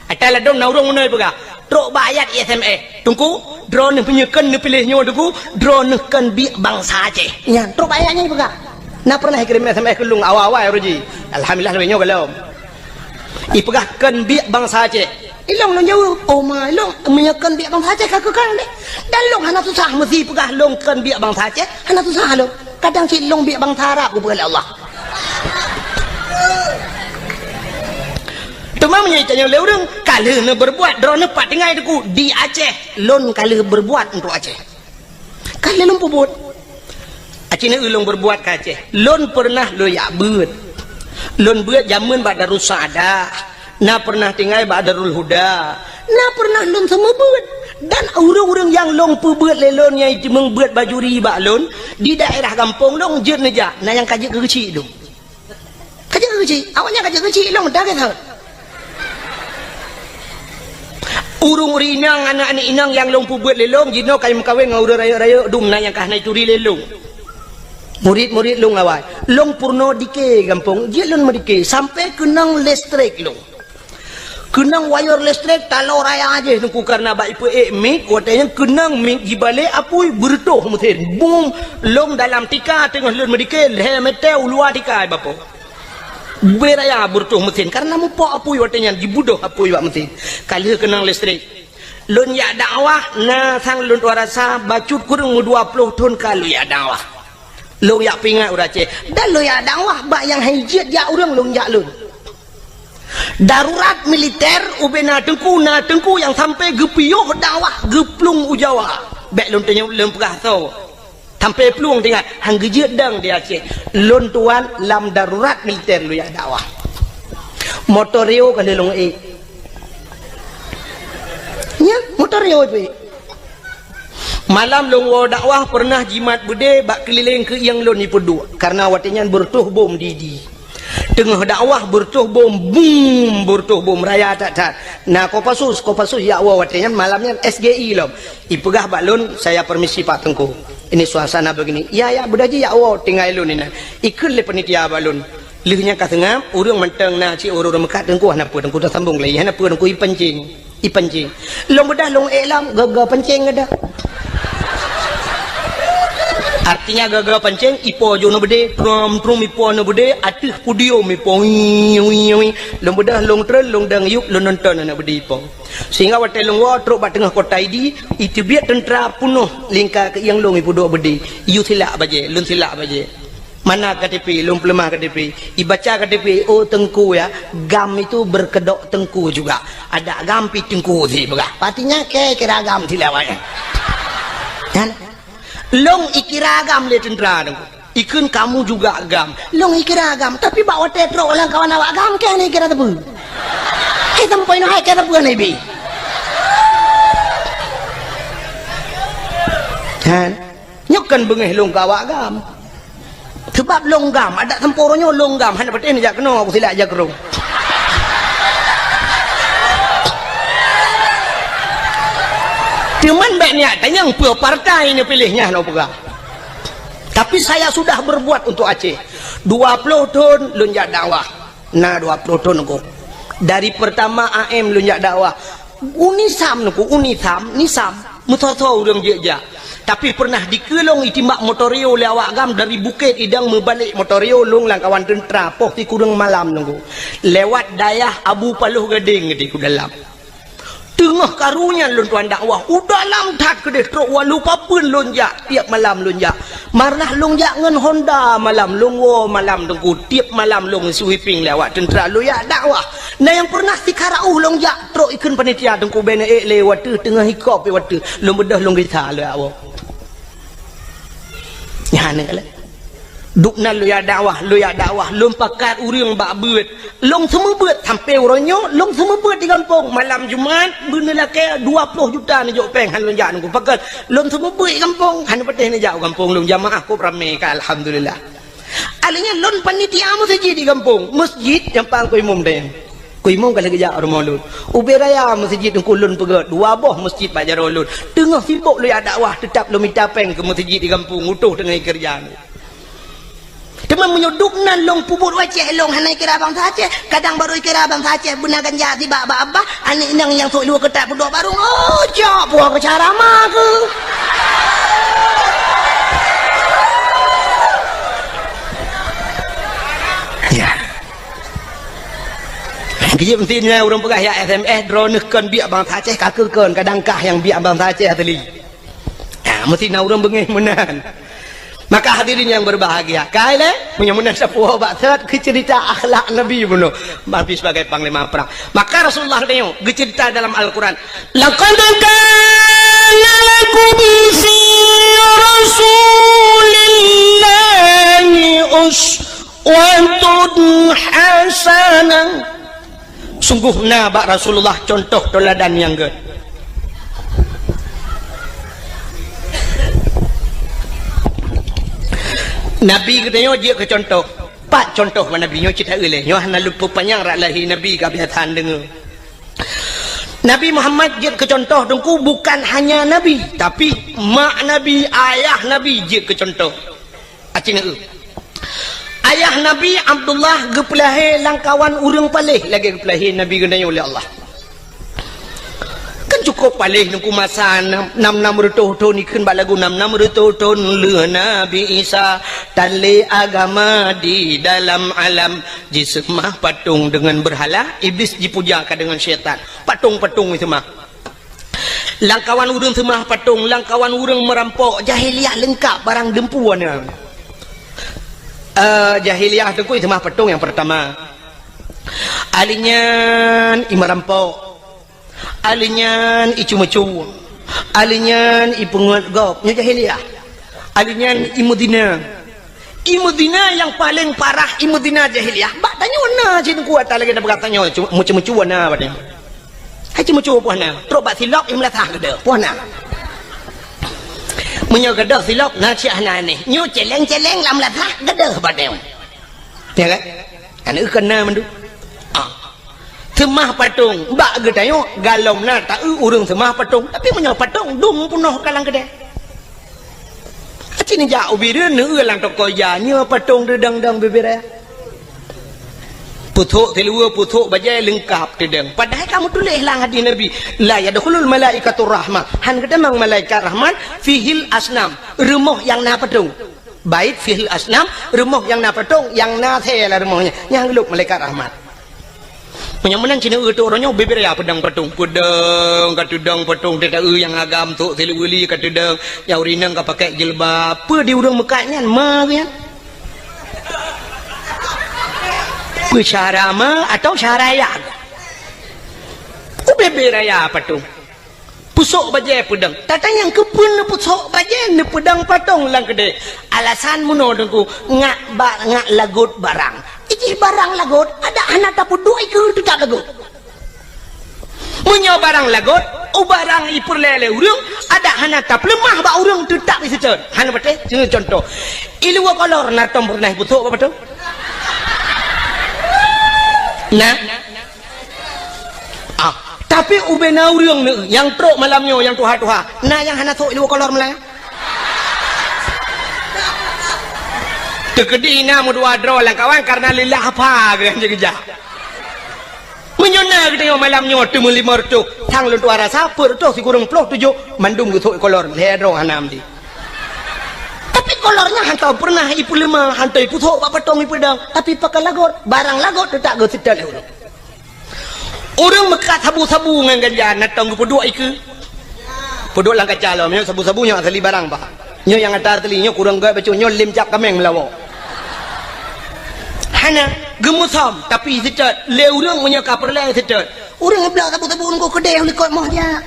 Ata ladôm na ureueng meunai peugah, trok bak ayat S M S. Teungku, droeneuh meunyoe kheun neupiléh nyoe Teungku, droeneuh kheun biek bansa Aceh. Nyan, trok bak ayat nyan ipeugah. Na pernah ikirém S M S keu lôn awai-awai uroe jih. Alhamdulillah, lagèe nyoe gohlom. Ipeugah kheun biek bansa Aceh. Ilôn lôn jaweueb, "Oh ma, ilôn meunyoe kheun biek bansa Aceh ka keu kheun deh." Dan lôn hana susah meusi peugah lôn kheun biek bansa Aceh, hana susah lôn. Kadang cit lôn biek bansa Arab, kupeugah lé Allah. Teuma meunyoe itanyoe lé ureueng, ka lheueh neubeurbuat, droeneuh pat tinggai Teungku, di Aceh, lôn ka lheueh beurbuat untuk Aceh. Ka lheueh lôn peubuet. Aci neueu lôn beurbuat ka Aceh. Lôn peureunah lôn jak beuet. Lôn beuet jameun bak Darussaada. Na peureunah tinggai bak Darul Huda. Na peureunah lôn seumeubeuet. Dan ureueng-ureueng nyang lôn peubeuet lé lôn nyang jiteumeung beuet bajuri bak lôn, di daerah gampông lôn jeuet neujak, na nyang ka jeuet keu geuchik lôn. Ka jeuet keu geuchik, awaknyan ka jeuet keu geuchik lôn, dah gét that. Ureueng-ureueng inong, aneuk-aneuk inong nyang lôn peubeuet lé lôn, jinoe ka meukawen ngon ureueng rayeuk-rayeuk dum, na nyang ka hana jituri lé lôn. Murit-murit lôn awai. Lôn peurunoe dike gampông, jeuet lôn meudike, sampoe keunong listrik lôn. Keunong wayeur listrik taloe raya jih Teungku, kareuna bak ipeuék mik, watèe nyan keunong mik jibalek apui, beureutoh meusén. Bum, lôn dalam tika teungoh lôn meudike, lhèe mètè u luwa tika, Bapak. Bèe raya beureutoh meusén, kareuna mupok apui watèe nyan, jibudôh apui bak meusén. Ka lheueh keunong listrik. Lôn jak dakwah, na sang lôn tuan rasa, bacut kureueng meudua ploh thon ka lôn jak dakwah. Lôn jak peuingat ureueng Aceh. Dan lôn jak dakwah bak nyang han jeuet jak ureueng lôn jak lôn. Darurat militer, ubé na teungku, na teungku nyang sampoe geupiôh dakwah geuplueng u Jawa. Bèk lôn tanyong lôn peugah soe. Sampoe plueng teuingat, han geujeuet dong di Aceh. Lôn tuan lam darurat militer lôn jak dakwah. Motor Rio ka lheueh lôn ék. Nyan, motor Rio ék. Malam lôn woe dakwah peureunah jimat beudé bak keulileng keuieng lôn jipeuduek, kareuna watèe nyan beureutoh bom di, di teungoh dakwah beureutoh bom, bum, beureutoh bom raya that-that. Na Kopassus, Kopassus jak woe watèe nyan malam nyan S G I lom. Ipeugah bak lôn, "Saya permisi Pak Teungku. Ini suasana begini." "Ya, ya, beudah jih jak woe tinggai lôn inan." Ikheun lé panitia bak lôn. Lheueh nyan ka seungab, ureueng mantong na cit ureueng-ureueng meukat, "Teungku hana peue, Teungku tasambong lé, hana peue Teungku, ipancing." Ipancing. Lôn beudah lôn ék lom, gaga pancing geudah. Artinya gaga pancing, ipo ju aneuk beudé, trom, trom ipo aneuk beudé, ateueh podium ipo, wii, wii, wii. Lôn beudah lôn treun, lôn dang yup, lôn nonton aneuk beudé ipo. Sehingga watèe lôn woe trok bak teungoh kota Idi, iteubiet teuntra peunoh lingka keuieng lôn ipeuduek beudé. Yue silak bajèe, lôn silak bajèe. Mana K T P, lôn peuleumah K T P. Ibaca K T P, "Oh, Teungku ya, GAM itu berkedok Teungku juga. Ada GAM pi Teungku," si peugah. Artinya, kèe kira GAM si lé awaknyan. Kan? Lôn ikira GAM lé teuntra Teungku. Ikheun, "Kamu juga GAM." Lôn ikira GAM, tapi bak watèe trok lam kawan awak GAM, kèe hana ikira teupeu. Hai sampoe nyoe hai kèe teupeu hana ibi. Kan? Nyoe kan beungèh lôn keu awak GAM. Seubab lôn GAM, adak sampoe uroe nyoe lôn GAM, hana patéh neujak keunoe, aku silak jak keudroe. Teuma bèk neujak tanyong peue partai neupiléh, nyan lôn peugah. Tapi saya sudah berbuat untuk Aceh. Dua ploh thon lôn jak dakwah. Na dua ploh thon Teungku. Dari pertama A M lôn jak dakwah. UNISAM Teungku, UNISAM, NISAM. Meusoe-soe ureueng jeuet jak. Tapi peureunah dikeue lôn itimbak motor Rio lé awak GAM dari Bukét Idong meubalek motor Rio lôn lam kawan teuntra poh sikureueng malam Teungku. Lewat dayah Abu Paloh Gadeng di ku dalam. Teungoh karu nyan lôn tuan dakwah, u dalam that keudeh trok walu papeuen lôn jak, tiep malam lôn jak. Malah lôn jak ngon Honda malam, lôn woe malam Teungku, tiep malam lôn sweeping lé awak teuntra lôn jak dakwah. Na nyang peureunah sikara uh lôn jak trok ikheun panitia Teungku, bèk neuék lé watèe teungoh hikop watèe lôn beudôh lôn gisa lé awak. Nyan lé. Duek nan lôn jak dakwah, lôn jak dakwah, lôn pakat ureueng bak beuet. Lôn seumeubeuet sampoe uroe nyoe, lôn seumeubeuet di gampông. Malam Jumat, beuneulakèe dua ploh juta neujok pèng, han lôn jak Teungku. Pakon lôn seumeubeuet di gampông, han patéh neujak u gampông lôn, jamaah kôp ramè ka, alhamdulillah. Alèh nyan lôn panitia meuseujid di gampông, meuseujid nyang pang keu imum deh. Keu imum ka lheueh geujak rumoh lôn. Ubé raya meuseujid Teungku lôn peugöt, dua boh meuseujid bak jaroe lôn. Teungoh sibok lôn jak dakwah, teutap lôn mita pèng keu meuseujid di gampông, utoh teungoh ikeureuja. Teuma meunyoe duek nan lôn peubuet u Aceh, lôn hana ikira bansa Aceh, kadang barô ikira bansa Aceh, beuna ganja sibak bak abah, aneuk inong nyang sôk luweue keutat peuduek barô, oh, cok puwoe keu cara ma keuh. Ya. Geujeuet meusti nyan ureueng peugah, "Ya S M S, droeneuh kon biek bansa Aceh, ka keuh kon, kadang kah nyang biek bansa Aceh asli." Ha, meusti na ureueng beungéh meunan. Maka hadirin yang berbahagia, kai lé, meunyoe meunan sapeue bak seurat keu ceurita akhlak Nabi bunoe, Nabi sebagai panglima perang. Maka Rasulullah geutanyoe geuceurita dalam Al-Quran, "Laqad kana lakum fi Rasulillahi uswatun hasanah." Sunggoh na bak Rasulullah cuntoh teuladan nyang gèt. Nabi geutanyoe jeuet keu cuntoh. Pat cuntoh bak Nabi nyoe cit taeu lé. Nyoe hana lôn peupanyang rot lahé Nabi ka biasa deungoe. Nabi Muhammad jeuet keu cuntoh Teungku bukan hanya Nabi, tapi mak Nabi, ayah Nabi jeuet keu cuntoh. Aci neu. Ayah Nabi Abdullah geupeulahé lam kawan ureueng paléh lagèe geupeulahé Nabi geutanyoe lé Allah. Kan cukôp paléh Teungku masa nam, nam, nam reutôh thôn, ikheun bak lagu nam, nam reutôh thôn lheueh Nabi Isa, tan lé agama di dalam alam, jiseumah patong deungon beurhala, Iblis jipuja ka deungon syaitan. Patong-patong jiseumah. Lam kawan ureueng seumah patong, lam kawan ureueng meurampok, jahiliyah leungkap barang dumpeue na. Eh, jahiliyah Teungku seumah patong nyang peurtama. Alèh nyan i meurampok. Alèh nyan i ceumeucue. Alèh nyan i peungeut gob. Nyoe jahiliyah. Alèh nyan i meuzina. I meuzina nyang paleng parah, i meuzina jahiliyah. Bak tanyoe na cit Teungku ata lagèe na peugah tanyoe, cu-, meucue-meucue na bak tanyoe. Hai ceumeucue poh na, trok bak silop i meulasah geudoh, poh na. Meunyoe geudoh silop na cit hana anéh. Nyoe celeng-celeng lam meulasah geudoh bak tanyoe. Ya kan? Aneuk keu na mandum. Ah. Seumah patong, bak geutanyoe galom na taeu ureueng seumah patong. Tapi meunyoe patong dum peunoh ka lam keudè. Aci neujak ubé deuh neueu lam toko ija, nyoe patong teudong-dong bibiré. Pusok siluweue, pusok bajèe leungkap teudong. Padahai ka meutuléh lam hadih Nabi, "La yadkhulul malaikatur rahmah." Han geutamong malaikat rahmat, "Fihil asnam." Rumoh nyang na patong. Bait fihil asnam, rumoh nyang na patong, nyang na asèe lam rumoh nyan. Nyang lheueh malaikat rahmat. Meunyoe meunan cit neu eu trok uroe nyoe bibiré peudong patong. Peudong, ka teudong patong, teuta eu nyang agam tok siluweue li ka teudong, nyang ureueng inong ka pakai jilbab. Peue di ureueng meukat nyan, ma geuh nyan? Peue syara ma atau syara ya? Ubé-bé raya patong. Pusok bajèe peudong. Tata nyang keupeue neupusok bajèe neupeudong patong lam keudè. Alasan meunoe Teungku, ngak ba-, ngak lagot barang. Ijih barang lagot, adak hana tapeuduek ikeue teutap lagot. Meunyoe barang lagot, u barang ipeureulèe lé ureueng, adak hana tapeuleumah bak ureueng teutap iseutôt. Hana patéh, contoh. Iluwa kolor na tom peureunah ipusok bak patong? Nah. Ah, tapi ubé na ureueng neu nyang trok malam nyoe nyang tuha-tuha. Na nyang hana sok iluwa kolor malam nyan? Teukeudi na meudua droe lam kawan karena lillah apa geuh jeuet geujak. Meunyoe na geutanyoe malam nyoe teumeulimong reutôh, sang lôn tuan rasa peuet reutôh sikureueng ploh tujoh mandum geusok ikolor, lhèe droe hana meuti. Tapi kolor nyan hantom peureunah ipeuleumah, hantom ipusok bak patong ipeudong, tapi pakon lagot, barang lagot teutap geuseutôt lé ureueng. Ureuëng meukat sabu-sabu ngon ganja, na tong geupeuduek ikeue. Peuduek lam kaca lom, nyoe sabu-sabu nyoe asali barang, Pak. Nyoe nyang ata asali, nyoe kureueng gèt bacut, nyoe lem cap kaméng meulawa. Hana, geumeusom, tapi seutôt, lé ureuëng meunyoe ka peureulèe seutôt. Ureuëng geubloe sabu-sabu ngon keudéh likot moh jak.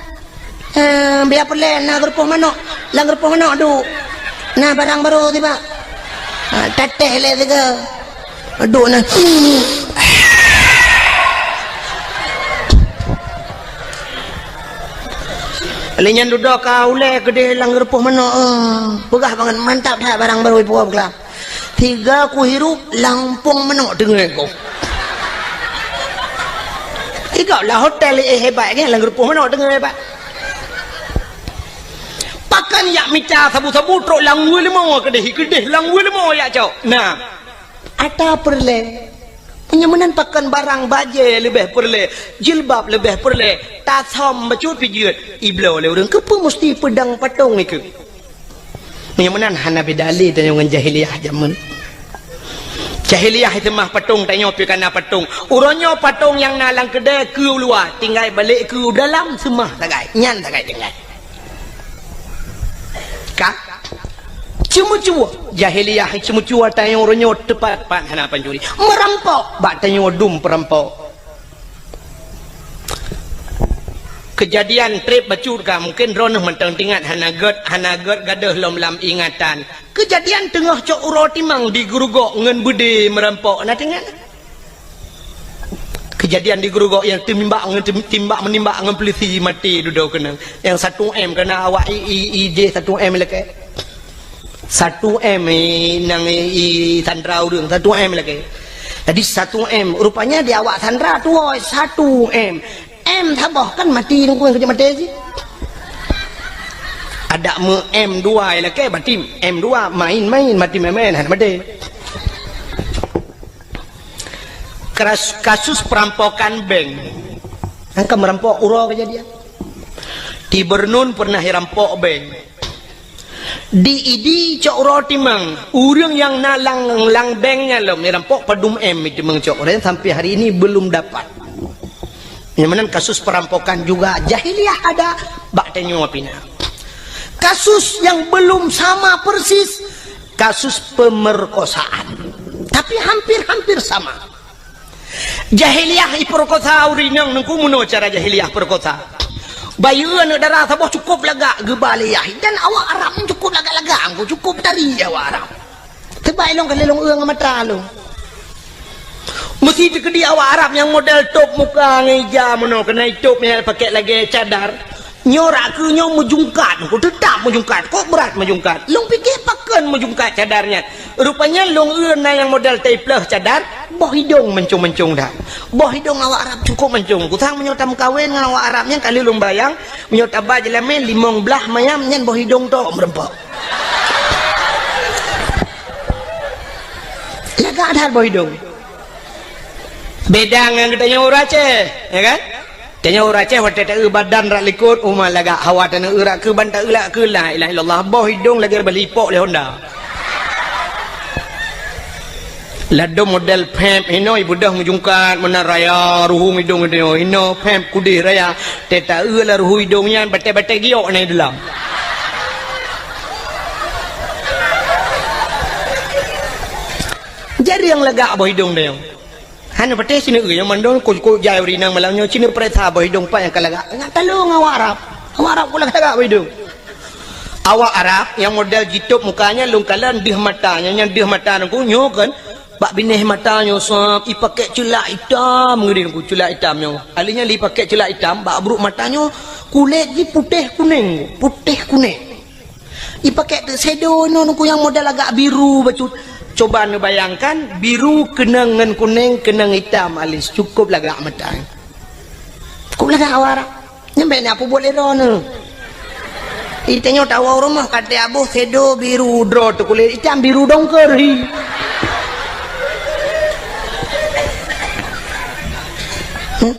Eh, biar peureulèe na geurupoh manok, lam geurupoh manok duek. Na barang barô tibak. Ha, tatéh lé sigoe. Duek na. Lé nyan dudoe ka ulèe keudéh lam geurupoh manok. Eh, peugah bangat mantap that barang barô ipuwoe beuklap. Tiga kuhirup lampôh manok teungoh gob. Tiga lah hotel eh hebat kan, lam geurupoh manok teungoh hebat. Pakon jak mita sabu-sabu trok lam weuleumô keudéh, keudéh lam weuleumô jak cok. Nah, ata peureulèe. Meunyoe meunan pakon barang bajèe leubeh peureulèe, jilbab leubeh peureulèe, tasam bacut pijeuet, ibloe lé ureuëng keupeue musti peudong patong ikeue. Meunyoe meunan hana beda lé tanyoe ngon jahiliyah jameun. Jahiliyah seumah patong, tanyoe pih kana patong. Uroe nyoe patong nyang na lam keudè keu u luwa, tinggai balek keu u dalam seumah sagai. Nyan sagai tinggai. Ka? Ceumeucue. Jahiliyah ceumeucue tanyoe uroe nyoe teupat-pat hana pancuri. Meurampok bak tanyoe dum peurampok. Keujadian treb bacut ka, mungken droeneuh mantong teuingat, hana gèt, hana gèt gadôh lom lam ingatan. Keujadian teungoh cok uroe timang di Geurugok ngon beudé meurampok, na teuingat? Keujadian di Geurugok nyang teumimbak ngon tem-, timbak meunimbak ngon peulisi maté dudoe keunoe. Nyang satu M keunoe awak i, i, i jih satu M lakèe. Satu M, eh, nyang, eh, i sandra ureuëng, satu M lagèe. Jadi satu M, rupanya di awak sandra tuwoe satu M. M saboh kan mati nunggu nyang keujeuet maté sih. Ada me M dua lagèe, berarti M dua main-main, mati main-main, hana maté. Keras-, kasus perampokan bank. Angka merampok uroe kejadian. Di Bernun pernah dirampok bank. Di Idi cok uroe timang, ureuëng nyang na lam, lam bank nyan lom, dirampok padum M timang cok uroe, sampai hari ini belum dapat. Nyang meunan kasus perampokan juga jahiliyah ada, bak tanyoe pih na. Kasus yang belum sama persis, kasus pemerkosaan. Tapi hampir-hampir sama. Jahiliyah ipeurkosa ureuëng inong, Teungku, meunoe cara jahiliyah peurkosa. Bayeue aneuëk dara saboh cukup lagak geuba lé yah, dan awak Arab nyan cukup lagak-lagak, Teungku, cukup tari awak Arab. Teuma ilong ka lé lôn eu ngon mata lôn. Meusi teukeudi awak Arab nyang model tôp muka ngon ija meunoe, keunan itôp nyang pakèk lagèe cadar. Nyoe rak keu nyoe meujungkat, Teungku, teutap meujungkat, kok brat meujungkat. Lôn pike pakon meujungkat cadar nyan. Rupanya lôn eu na nyang model taipleuh cadar, boh idong mancong-mancong that. Boh idong awak Arab cukup mancong. Kusang meunyoe tameukawen ngon awak Arab nyan, ka lheueh lôn bayang, meunyoe taba jeulamé limong blaih mayam nyan boh idong tok meureumpok. Lagak that boh idong. Beda ngon geutanyoe ureuëng Aceh, ya kan? Tanyoe ureuëng Aceh watèe taeu badan rak likot, uma lagak hawa tanyoe eu rak keu ban taeu lak keu la ilaha illallah, boh idong lagèe balipok lé Honda. Ladôm model pèp hinoe ibeudôh meujungkat meunan raya ruhueng idong idong hinoe pèp kudeh raya. Teuta eu lam ruhueng idong nyan batèe-batèe giok na i dalam. Jadi nyang lagak boh idong tanyoe. Hana patéh sineuk nyang mandum kok-kok jai ureuëng inong malam nyoe sineuk peuriksa boh idong pat nyang ka lagak. Ngat talong awak Arab. Awak Arab kok lagak-lagak boh idong. Awak Arab nyang model jitôp muka nyan lôn kalon deuh mata nyan, nyan deuh mata nangku nyoe kan. Bak binéh mata nyoe sab ipakèk ceulak itam ngeudeh nangku ceulak itam nyoe. Alèh nyan lé ipakèk ceulak itam bak brôk mata nyoe kulét jih putéh kunéng, putéh kunéng. Ipakèk teuk shadow nyoe nangku nyang model agak biru bacut. Coba neubayangkan, biru keunong ngon kunéng, keunong itam alis, cukup lagak mata. Cukup lagak awak Arab. Nyan bèk na peubuet lé droeneuh. Itanyoe tawoe rumoh ka teuaboh shadow biru droe teuh kulét itam biru dongker hi. Hmm?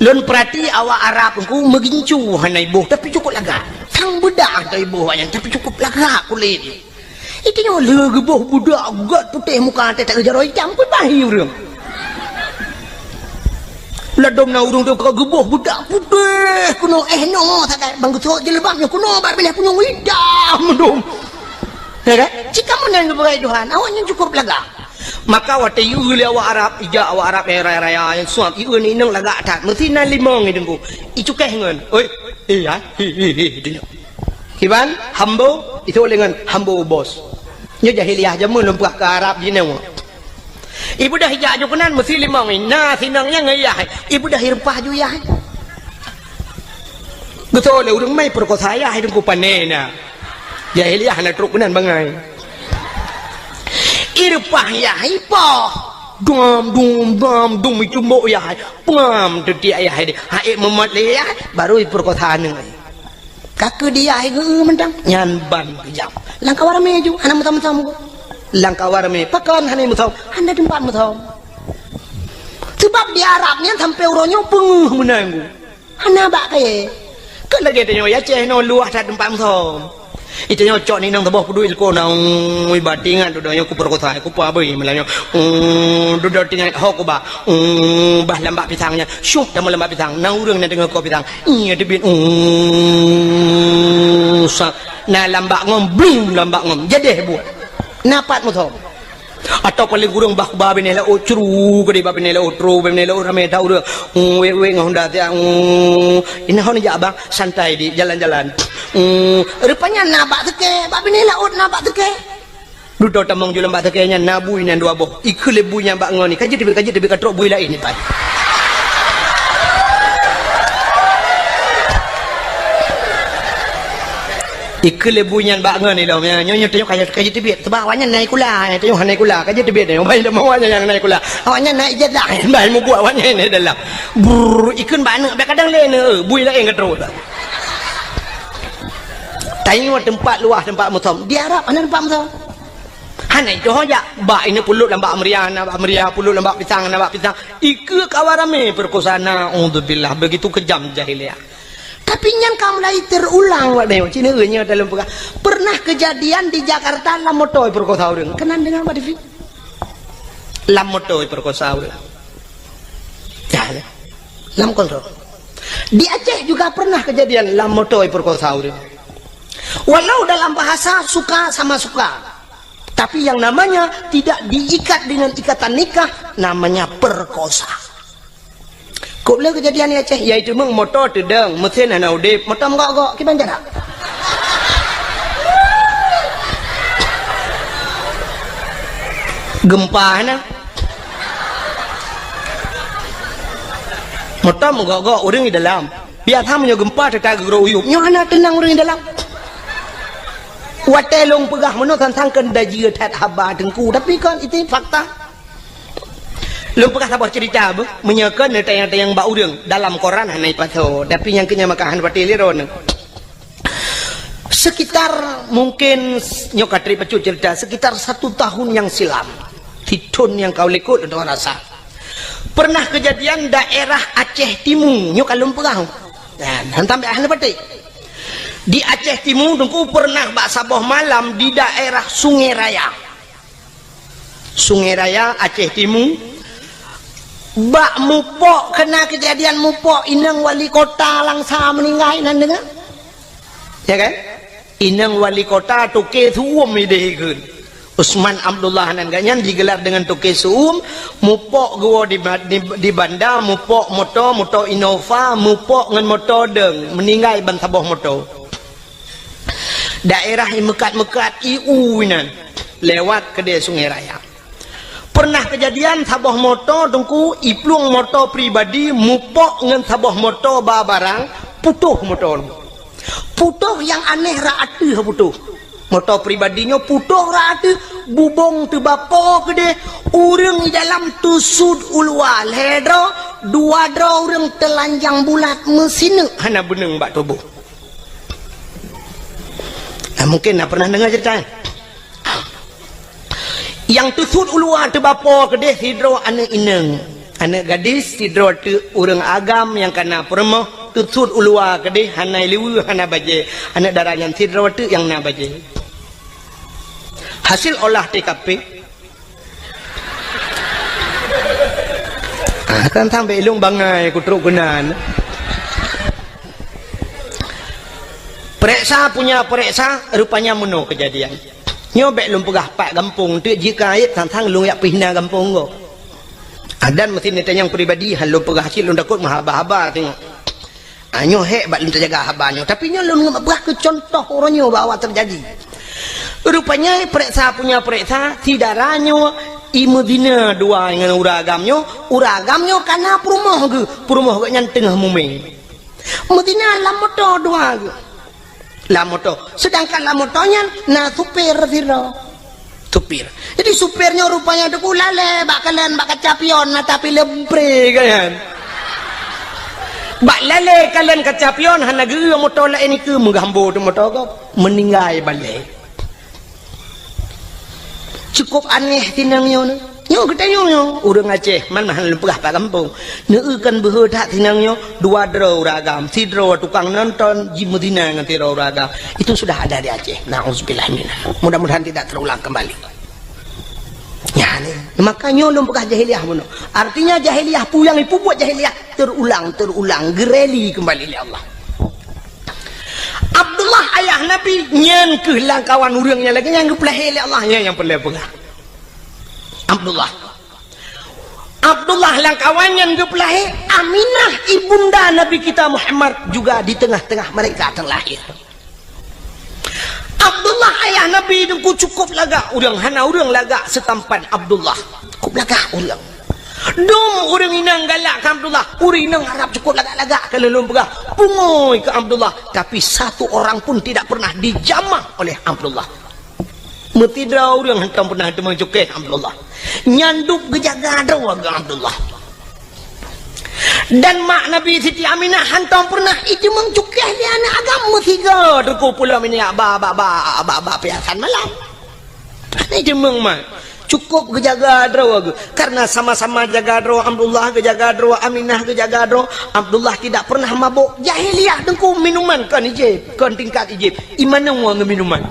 Lôn peurati awak Arab nangku meugincu hana iboh, tapi cukup lagak. Sang beudah hana iboh awak nyan, tapi cukup lagak kulét. Itanyoe lheueh geuboh budak gèt putéh muka teuh jaroe itam pun bahi ureuëng. Ladôm na ureuëng teuka geuboh beudak putéh keunoe, eh, noe sagai bang geusok jilbab nyoe keunoe bak binéh kunyong itam mandum. Ya kan? Cit kamoe nyan geupeugah Tuhan, awak nyan cukup lagak. Maka watée ieu lé awak Arab, ijak awak Arab raya-raya nyang suab, ieu ni inong lagak that, meusti na limong i deungku. Icukéh ngon, "Oi, eh, ya, hi, hi, hi," deunyoe. Kiban, hambo, itu lé ngon hambo bos. Nyoe jahiliah jameun lom peugah keu Arab jinoe. Ibeudôh ijak ju keunan meusti limong, na sinong nyang ngon yah. Ibeudôh ireupah ju yah. Geutôi lé ureuëng mai peurekosa yah, deungku pané na. Jahiliah na trok keunan bangai. Ireupah yah, ipoh. Dum, dum, dum, dum, icumbok yah. Pengam teutiek yah. Hai meumat lé yah, baru ipeurekosa aneuëk. Ka keu dia hai geu mantong, nyan ban keujam. Lam kawan ramé ju, hana meusom-meusom. Lam kawan ramé, pakon hana meusom, hana teumpat meusom. Sebab di Arab nyan sampai uroe nyoe peungeuh meunan gu. Hana bak kayée. Keu lagée tanyoe Aceh nyoe luwah that teumpat meusom. Itanyoe cok ninong saboh peuduek ilko na, ui, batingan dudoe nyoe ku peurekosa, ku pabei malam nyoe. Dudoe tingan ho ku ba. Bah lambak pisang nyan. Syuh tamong lambak pisang. Na ureuëng na deungoe ko pisang. Iya teubiet, uh, sa-, na lambak ngom, blum lambak ngom. Jadeh buet. Na pat meusom. Atau paling kurang bah, bah binéh laôt cru, geude bah binéh laôt tro, bah binéh laôt ramé that ureuëng. Uh, wék-wék ngon honda tiang. Uh, ina hon jak bang, santai di jalan-jalan. Uh, rupanya na bak teuke, bah binéh laôt na bak teuke. Dudoe tamong ju lambak teuke nyan na bui nyan dua boh. Ikheun lé bui nyan bak ngon ni. Ka jeuet teubiet, ka jeuet teubiet, ka trok bui laén ni pat. Ikheun lé bui nyan bak ngon ni lom. Nyoe, nyoe, nyoe tanyoe ka jeuet, ka jeuet teubiet. Sebab awaknyan na sikula, tanyoe hana sikula. Ka jeuet teubiet nyoe. Bai lom awaknyan nyang na sikula. Awaknyan na ijazah. Bai mubuet awaknyan ni dalam. Brrr, ikheun bak aneuk, bak kadang lé aneuk, bui laén ka trok. Tanyoe teumpat luwah, teumpat meusom. Di Arab hana teumpat meusom. Hana itu ho jak. Bak ini puluk lambak meriah, na bak meriah, puluk lambak pisang, na bak pisang. Ikeu kawan ramé peurekosa, naudzubillah. Begitu kejam jahiliyah. Tapi nyan ka mulai terulang, Pak Neo. Cina nyoe dalam peugah. Pernah kejadian di Jakarta lam moto peurekosa ureuëng. Keunan deungoe bak T V. Lam moto peurekosa ureuëng. Ya, ya. Lam kontrol. Di Aceh juga pernah kejadian lam moto peurekosa ureuëng. Walau dalam bahasa suka sama suka. Tapi yang namanya tidak diikat dengan ikatan nikah, namanya perkosa. Kok le kejadian di Aceh, yaitu meng moto teudong, mesin hana udeb, moto meugok-gok, kiban cara? Gempa hana. Moto meugok-gok, ureuëng di dalam. Biasa meunyoe gempa teuka geurok uyueb, nyoe hana teunang ureuëng di dalam. Watée lôn peugah meunoe sang-sang keu dajeue that haba teungku, tapi kan itu fakta. Lôn peugah saboh cerita beuh, meunyoe kon neutayang-tayang bak ureuëng dalam koran hana ipasoe, tapi nyang keu nyan maka hana patéh lé droeneuh. Sekitar mungkin nyoe ka trép bacut cerita, sekitar satu tahun yang silam, sithon nyang ka likot untuk rasa. Pernah kejadian daerah Aceh Timu, nyoe ka lôn peugah. Nah, hantam bak hana patéh. Di Aceh Timu teungku pernah bak saboh malam di daerah Sungai Raya. Sungai Raya, Aceh Timu. Bak mupok, kena kejadian mupok, inong wali kota Langsa meninggai, nan deungoe? Ya kan? Inong wali kota Toke Suum ideh ikheun. Usman Abdullah nan gobnyan digelar dengan Toke Suum, mupok geuwoe di ba-, di, di banda, mupok moto, moto Innova, mupok ngon moto dong, meninggai ban saboh moto. Daerah i meukat-meukat i u inan, lewat keudè Sungai Raya. Pernah kejadian saboh moto teungku, iplueng moto pribadi mupok ngon saboh moto ba barang, putôh moto. Putôh nyang aneh rot ateueh putôh. Moto pribadi nyoe putôh rot ateueh, bubông teubapo keudeh, ureuëng di dalam teusut u luwa lhèe droe, dua droe ureuëng teulanjang bulat meusineuk hana beuneueng bak tuboh. Nah, mungkin na pernah deungoe cerita nyan. Nyang teusut u luwa teubapo keudeh sidroe aneuëk inong, aneuëk gadis sidroe teuk ureuëng agam nyang kana peurumoh, teusut u luwa keudeh hana liweue hana bajée, aneuëk dara nyan sidroe teuk nyang na bajée. Hasil olah T K P, ha, Akan sampai lôn bangai kutrok keunan. Pereksa punya pereksa, rupanya meunoe kejadian. Nyoe bék lôn peugah pat gampông, teuk jika ayat sang-sang lôn yak pih na gampông gob. Adan meusti neutanyong pribadi, han lôn peugah cit lôn takot meuhaba-haba tengok. Ah, nyoe hék bak lôn tajaga haba nyoe. Tapi nyoe lôn peugah keu contoh uroe nyoe bahwa teujadi. Rupanya pereksa punya pereksa, si dara nyoe imeuzina dua ngon ureueng agam nyoe, ureueng agam nyoe kana peurumoh geuh, peurumoh geuh nyan teungoh mumé. Meuzina lam moto dua geuh. Lam moto. Sedangkan lam moto nyan na supir sidroe. Supir. Jadi supir nyoe rupanya teungku lalée bak kalon bak kaca pion na tapi lebre kan. Bak lalée kalon kaca pion hana geu moto laén ikeue meugambo teuh moto gob. Meuninggai balée. Cukup aneh tinang nyoe. Nyoe geutanyoe nyoe, ureuëng Aceh, man hana lôn peugah pat gampông. Neueu kan beuhe that tinang nyoe, dua droe ureuëng agam, sidroe tukang nonton, jimeuzina ngon sidroe ureuëng agam. Itu sudah ada di Aceh. Nauzubillah minha. Mudah-mudahan tidak terulang kembali. Ya, ni. Maka nyoe lôn peugah jahiliyah bunoe. Artinya jahiliyah peue nyang ipubuet jahiliyah terulang, terulang, geureli kembali lé Allah. Abdullah ayah Nabi nyan keuh lam kawan ureuëng nyang lagée nyang geupeulahé lé Allah, nyan nyang peureulée peugah. Abdullah. Abdullah lam kawan nyan geupeulahé, Aminah ibunda Nabi kita Muhammad juga di tengah-tengah mereka terlahir. Abdullah ayah Nabi teungku cukup lagak ureuëng, hana ureuëng lagak seutampan Abdullah. Cukup lagak ureuëng. Dum ureuëng inong galak keu Abdullah, ureuëng inong Arab cukup lagak-lagak keu lôn peugah. Pungui keu Abdullah, tapi satu orang pun tidak pernah dijamah oleh Abdullah. Meusidroe ureuëng hantom pernah teumeucukéh Abdullah. Nyan dub geujaga droe geuh Abdullah. Dan mak Nabi Siti Aminah hantom pernah iteumeucukéh lé aneuëk agam meusigoe teungku pulo minyak ba, ba, ba, ba, ba piasan malam. Hana iteumeueng mak. Cukup geujaga droe geuh. Karena sama-sama jaga droe Abdullah geujaga droe, Aminah geujaga droe. Abdullah tidak pernah mabok. Jahiliyah teungku minuman kon ijib, kon tingkat ijib. Imanong ngon minuman.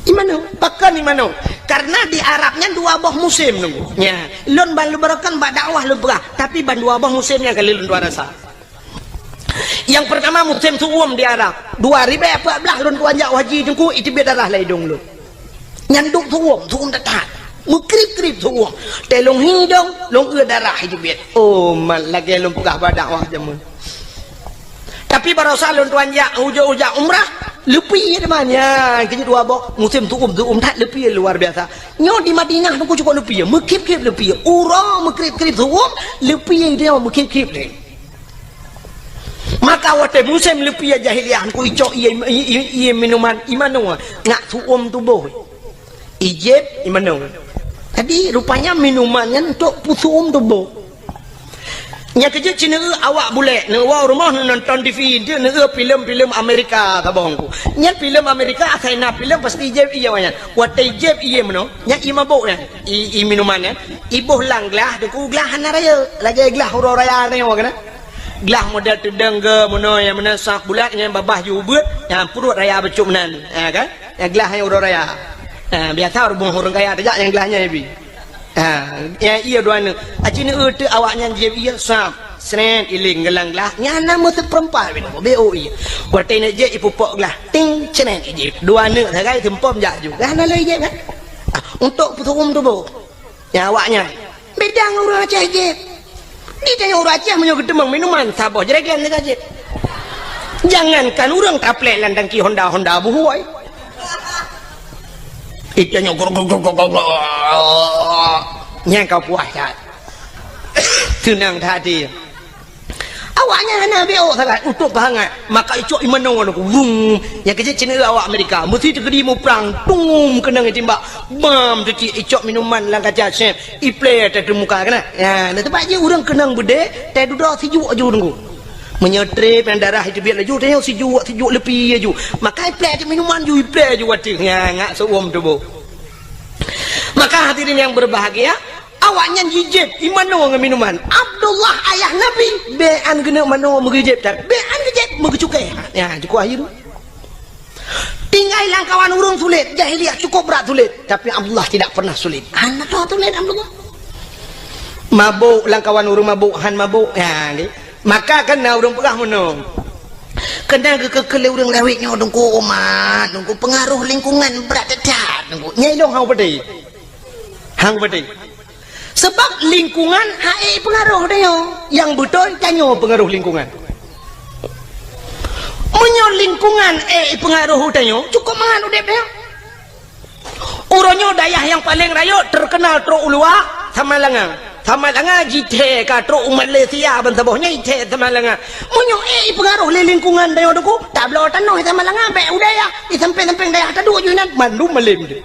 Imanong, pakon imanong? Karena di Arab nyan dua boh musim nunggu. Nya, lôn ban lôn barokan bak dakwah lôn peugah, tapi ban dua boh musim nyang kali lôn tuan rasa. Yang pertama musim su'um di Arab. Dua ribèe empat belas lôn tuan jak haji teungku, iteubiet darah lam idong lôn. Nyan dum su'um, su'um that-that. Meukrib-krib su'um. Teuh lôn hidong, lôn eu darah iteubiet. Oh, mat lagèe lôn peugah bak dakwah jameun. Tapi barosa lôn tuan jak, ujak-ujak umrah, leupie teuma nyan. Keujeuet dua boh, musim su'um, su'um that leupie luar biasa. Nyoe di Madinah teungku cukôp leupie, meukrib-krib leupie. Uroe meukrib-krib su'um, leupie nyoe meukrib-krib lé. Maka watèe musim leupie jahiliyah teungku icok ié, ié, ié, ié minuman, imanong ngat su'um tuboh. Ijép imanong. Jadi, rupanya minuman nyan untuk peusu'um tuboh. Nyang keujeuet cit neueu awak bulèk, neuwoe rumoh neunonton T V, neueu filem-filem Amerika saboh teungku. Nyan filem Amerika, asai na filem pasti ijép ié awak nyan. Watèe ijép ié meunoe, nyan ié mabök nyan, ié, ié minuman nyan. Iboh lam glah, teungku glah hana rayeuk, lagèe glah uroe raya nyoe kan. Glah model teudong geuh meunoe nyang meunan sak bulat nyan babah jih ubeuet, nyan pruet raya bacut meunan, ya kan? Nyang glah nyang uroe raya. Ha, biasa ureueng kaya tajak nyang glah nyan ibi. Ha, nyang ié dua neuk. Aci neuk euteuk awak nyan jieb ié sab. Sret iling geulang glah. Nyan na meuseupeureumpat bin B O ié. Watèe neuk jieb ipupok glah. Ting, sret ijieb. Dua neuk sagai seumpom jak ju. Glah na lé ijieb kan? Ah, untuk peusu'um tuboh. Nyang awak nyan. Beda ngon ureueng Aceh jieb. Di tanyoe ureueng Aceh meunyoe geuteumeung minuman, saboh jerigen teuka jieb. Jangankan ureueng taplek lam tangki Honda, Honda buhôi. Di tanyoe gor, gor, gor, gor, gor, gor. Nyang ka puas that. Seunang that até. Awaknyan hana B O sagai untuk peuhangat. Maka icok imanong nyoe, wum. Nyang keujeuet cit neuk awak Amerika. Meusti teukeudi muprang, tum keunong itimbak. Bam teuti icok minuman lam kaca sép. Iplè teuh muka keunan. Ya, na teumpat jih ureueng keunong beudé, teuh dudoe sijuek ju teungku. Meunyoe trép nyang darah iteubiet laju, teuh sijuek, sijuek leupie ju. Maka iplè teuh minuman ju, iplè ju ateueh. Ya, ngat su'um tuboh. Maka hadirin yang berbahagia, awaknyan jijieb imanong ngon minuman. Abdullah ayah Nabi, bèk an geuneuk manoe meugeujeb that. Bèk an geujeb meugeujukée. Ya, cukup akhir. Tinggai lam kawan ureueng sulet, jahiliyah cukup brat sulet, tapi Abdullah tidak pernah sulet. Hana tho sulet Abdullah. Mabök, lamkawan ureuëng mabök, han mabök. Ha, nggih. Maka kan na ureuëng peugah meunoe. Keunan geukeu-keu lé ureuëng lawét nyoe, Teungku, umat, Teungku, peungaroh lingkungan brat that, Teungku. Nyan ilong hang peudeh. Hang peudeh. Sebab lingkungan han ék peungaroh tanyoe. Nyang beutôi tanyoe peungaroh lingkungan. Meunyoe lingkungan ék peungaroh tanyoe, cukôp mangat udeb tanyoe. Uroe nyoe dayah nyang paleng rayeuk teukeunal trok u luwa, Samalanga. Samalanga jithèe ka trok u Malaysia ban saboh nyan jithèe Samalanga. Meunyoe ék jipeungaroh lé lingkungan tanyoe, Teungku, tabloe tanoh Samalanga, bèk u dayah, di sampéng-sampéng dayah taduek ju inan, mandum malém teuh.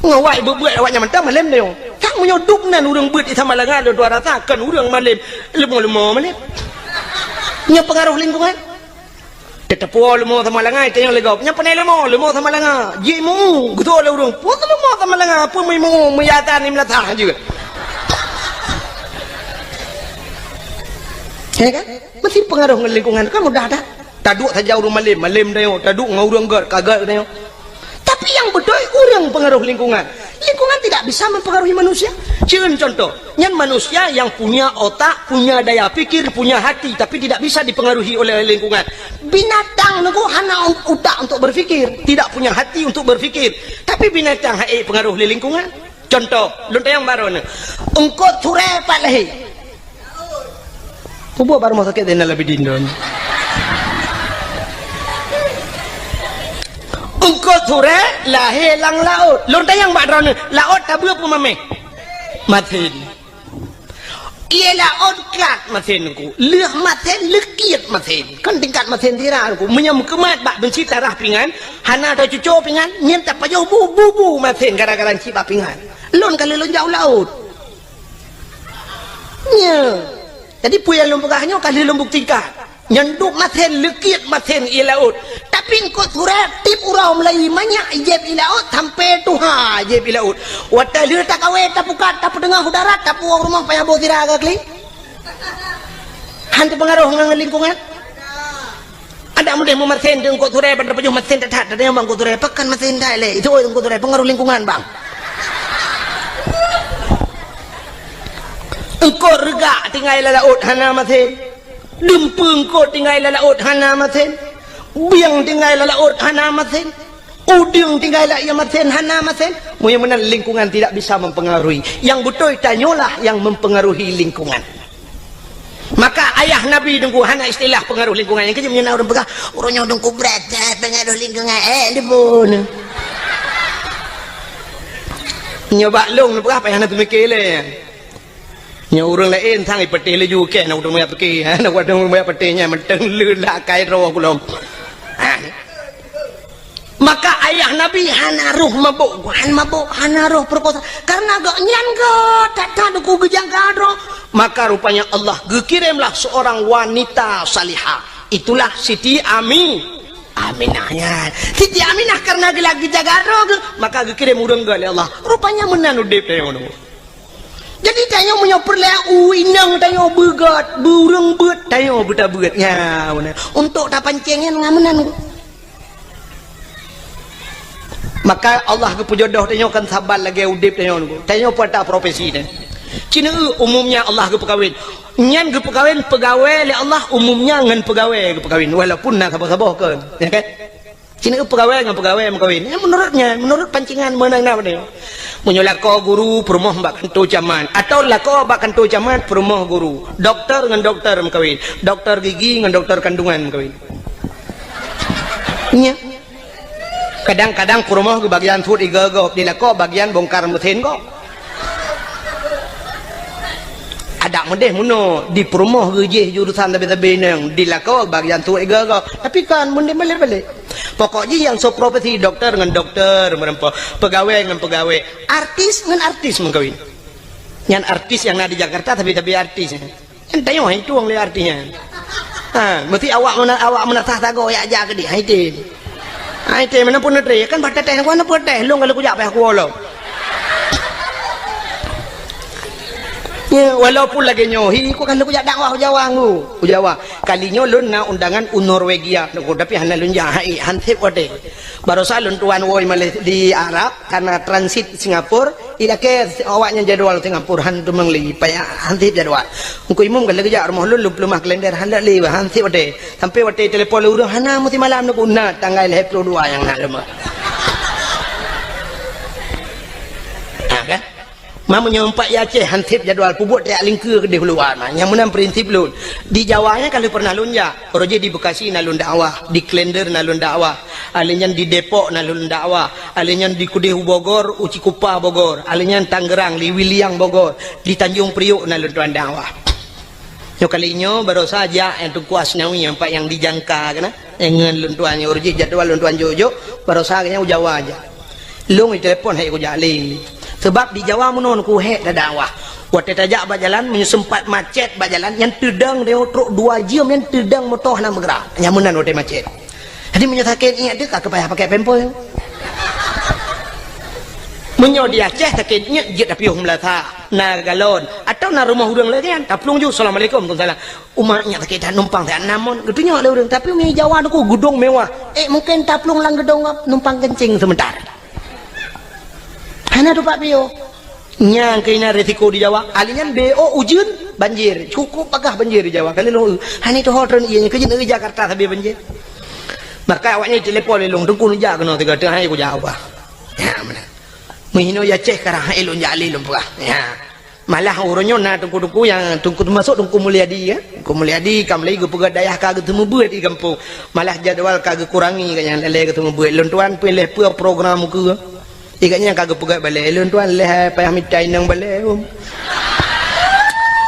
Ngon awak beuet-beuet awak nyan mantong malém tanyoe. Kan meunyoe dub nan ureuëng beuet di Samalanga lôn tuan rasa kon ureuëng malém, leumo-leumo malém. Nyoe peungaroh lingkungan. Teuteupue leumo Samalanga, tanyoe lé gob. Nyan pane leumo, leumo Samalanga. Jimeu, geutoe lé ureuëng. Peue leumo Samalanga, peue meuimu, meuyatan ni meulatah jeuet. Ya kan? Meusti peungaroh ngon lingkungan, kan mudah dah. Taduek saja ureuëng malém, malém tanyoe. Taduek ngon ureuëng gét, ka gét tanyoe. Tapi nyang beutôi ureuëng peungaroh lingkungan. Lingkungan tidak bisa mempengaruhi manusia. Cen contoh, nyan manusia yang punya otak, punya daya pikir, punya hati, tapi tidak bisa dipengaruhi oleh lingkungan. Binatang nyoe hana utak untuk berpikir, tidak punya hati untuk berpikir. Tapi binatang han ék pengaruh lé lingkungan. Contoh, lôn tanyong baroe nyoe. Eungkôt surée pat lahé? Peue buet bak rumoh sakét Zainal Abidin dong? Eungkôt surée lahé lam laôt. Lôn tanyong bak droeneuh, laôt tabeuet peue mamèh? Masen. Ié laôt klat masen, Teungku. Lheueh masen, leukiet masen. Kan tingkat masen sira, Teungku. Meunyoe meukeumat bak beunsi tarah pingan, hana tacuco pingan, nyan tapajoh bu, bu, bu masen gara-gara cit bak pingan. Lôn ka lheueh lôn jak u laôt. Nyoe. Jadi, peue nyang lôn peugah nyoe ka lheueh lôn buktikan. Nyan duek masen, leukiet masen ié laôt. Tapi eungkôt surée tiep uroe meulayeue manyak jieb ié laôt, sampoe tuha jieb ié laôt. Watée lheueh takawé, tapukat, tapeuteungoh u darat, tapuwoe u rumoh payah boh sira ka kli. Han teupeungaroh ngon lingkungan. Adak meudeh meumasen di eungkôt surée, ban tapajoh masen that-that, teudeungoe bak eungkôt surée, pakon masen that lé? Itu eungkôt surée, peungaroh lingkungan, bang. Eungkôt reugak tinggai lam laôt hana masen. Dumpeue eungkôt tinggai lam laôt hana masen. Bieng tinggai lam laôt hana masen. Udeueng tinggai lam ié masen hana masen. Meunyoe meunan lingkungan tidak bisa mempengaruhi. Nyang beutôi tanyoe lah nyang mempengaruhi lingkungan. Maka ayah Nabi Teungku hana istilah pengaruh lingkungan. Nyang keujeuet meunyoe na ureuëng peugah, "Ureuëng nyoe Teungku brat that pengaruh lingkungan." Eh, debu nyoe. Nyoe bak lôn peugah payah na teumike lé. Nyoe ureuëng laén sang ipeuteh laju keh na ureuëng meuyak pike. Na ureuëng meuyak peuteh nyan mantong le lakai droe kulom. Maka ayah Nabi hana roh mabök, han mabök, hana roh peurekosa. Karena gobnyan gét that-that Teungku geujaga droe. Maka rupanya Allah geukiremlah seorang wanita salihah. Itulah Siti Ami-, Aminah nyan. Siti Aminah karena geulak geujaga droe geuh, maka geukirém ureuëng gét lé Allah. Rupanya meunan udeb tanyoe. Jadi tanyoe meunyoe peureulée u inong tanyoe beugét, beureuëng beuet, tanyoe beutabeuet. Nya, beuna. Untuk tapancéng nyan ngon meunan. Maka Allah geupeujodoh tanyoe kan saban lagée udeb tanyoe nyoe. Tanyoe peue ata profesi nyan. Cina umumnya Allah geupeukawen. Nyan geupeukawen peugawée lé Allah umumnya ngon peugawée geupeukawen. Walaupun na saboh-saboh kon. Ya kan? Cina peugawée ngon peugawée meukawen. Ya, menurutnya, menurut pancingan meunan na beudée. Meunyoe lakoe guru peurumoh bak kantô camat, atau lakoe bak kantô camat peurumoh guru, doktor ngon doktor meukawen, doktor gigi ngon doktor kandungan meukawen. Nya. Kadang-kadang peurumoh geubagian suet igoe gob, di lakoe bagian bongkar mesin gob. Adak meudeh meunoe, di peurumoh geujih jurusan sabe-sabe inong, di lakoe bagian suet igoe gob. Tapi kan meudeh balek-balek. Pokok jih nyang soe profesi doktor ngon doktor meureumpok, peugawée ngon peugawée, artis ngon artis meukawen. Nyan artis nyang na di Jakarta sabe-sabe artis. Nyan tanyoe hai tueng lé artis nyan. Ha, meusti awak meuna-, awak meunasah sagoe jak-jak keudeh, hai tem. Hai tem, meunan pun neutre, kan bah teuteh, kan peuteuteh, lôn ka lheueh kujak payah kuwoe lom. Ya, walaupun lagèe nyoe, hi, ku kan lôn kujak dakwah u Jawa ngu. U Jawa. Kali nyoe lôn na undangan u Norwegia, tapi hana lôn jak, hai, han sép watèe. Barosa lôn tuan woe Malay-, di Arab, karena transit Singapura, ilakèe awaknyan jadwal Singapura, han teumeung lé, payah han sép jadwal. Teungku Imum ka lheueh geujak rumoh lôn, lôn peuleumah kalender, han lé, han sép watèe. Sampai watèe telepon lé ureueng, hana meusimalam neuk na tanggai lhèe ploh dua nyang na lom. Ha, kan? Meunyoe pat i Aceh han sép jadwal, peubuet tajak lingkeue keudéh u luwa na. Nyang meunan prinsip lôn. Di Jawa nyan ka lheueh pernah lôn jak. Uroe jih di Bekasi na lôn dakwah, di Klender na lôn dakwah, alèh nyan di Depok na lôn dakwah, alèh nyan di keudéh u Bogor, u Cikupa Bogor, alèh nyan Tangerang, di Wiliang Bogor, di Tanjung Priok na lôn tuan dakwah. Nyoe kali nyoe barosa jak nyang Teungku Asnawi, nyang pat nyang di Jangka keunan. Nyang ngon lôn tuan nyoe, uroe jih jadwal lôn tuan jok-jok, barosa nyan u Jawa jak. Lôn itelepon, hai kujak lé. Sebab di Jawa meunoe ku hék dakwah. Watèe tajak bak jalan, meunyoe sempat macet bak jalan, nyan teudong, trok dua jeuem nyan teudong moto hana meugerak. Nyan meunan watèe macet. Jadi meunyoe sakét iék teuh ka payah pakai pempel. Meunyoe di Aceh sakét iék jeuet tapiôh meulasa, na galon, atawa na rumoh ureueng lagèe nyan, taplueng ju, "Assalamualaikum." "Waalaikumsalam." "Umak nyak sakét that, numpang that na mon." Geutunyok lé ureueng, tapi meunyoe Jawa nyoe geudong mewah. Eh, mungken taplueng lam geudong, numpang kencing sebentar. Hana tupat piôh. Nyang keuh na risiko di Jawa. Alèh nyan B O ujeuen, banjir. Cukup bagah banjir di Jawa. Kali lôn, hana tuho treun ié nyan keujeuen Jakarta sabe banjir. Maka awaknyan telepon lé lôn, "Teungku neujak keunoe tiga teungoh hai kujak ubah." Ya, meunan. Meuhinoe ya Aceh karang hai lôn jak lé lôn peugah. Ya. Malah uroe nyoe na teungku-teungku nyang teungku teumasok Teungku Mulyadi, ya. Teungku Mulyadi ka mulai geupeugah dayah ka geuseumeubeuet di gampông. Malah jadwal ka geukurangi ka nyang lé geuseumeubeuet. Lôn tuan pih lhèe peue program keu. Ikat nyan ka geupeugah balè. Lôn tuan lhèe payah mita inong balè, um.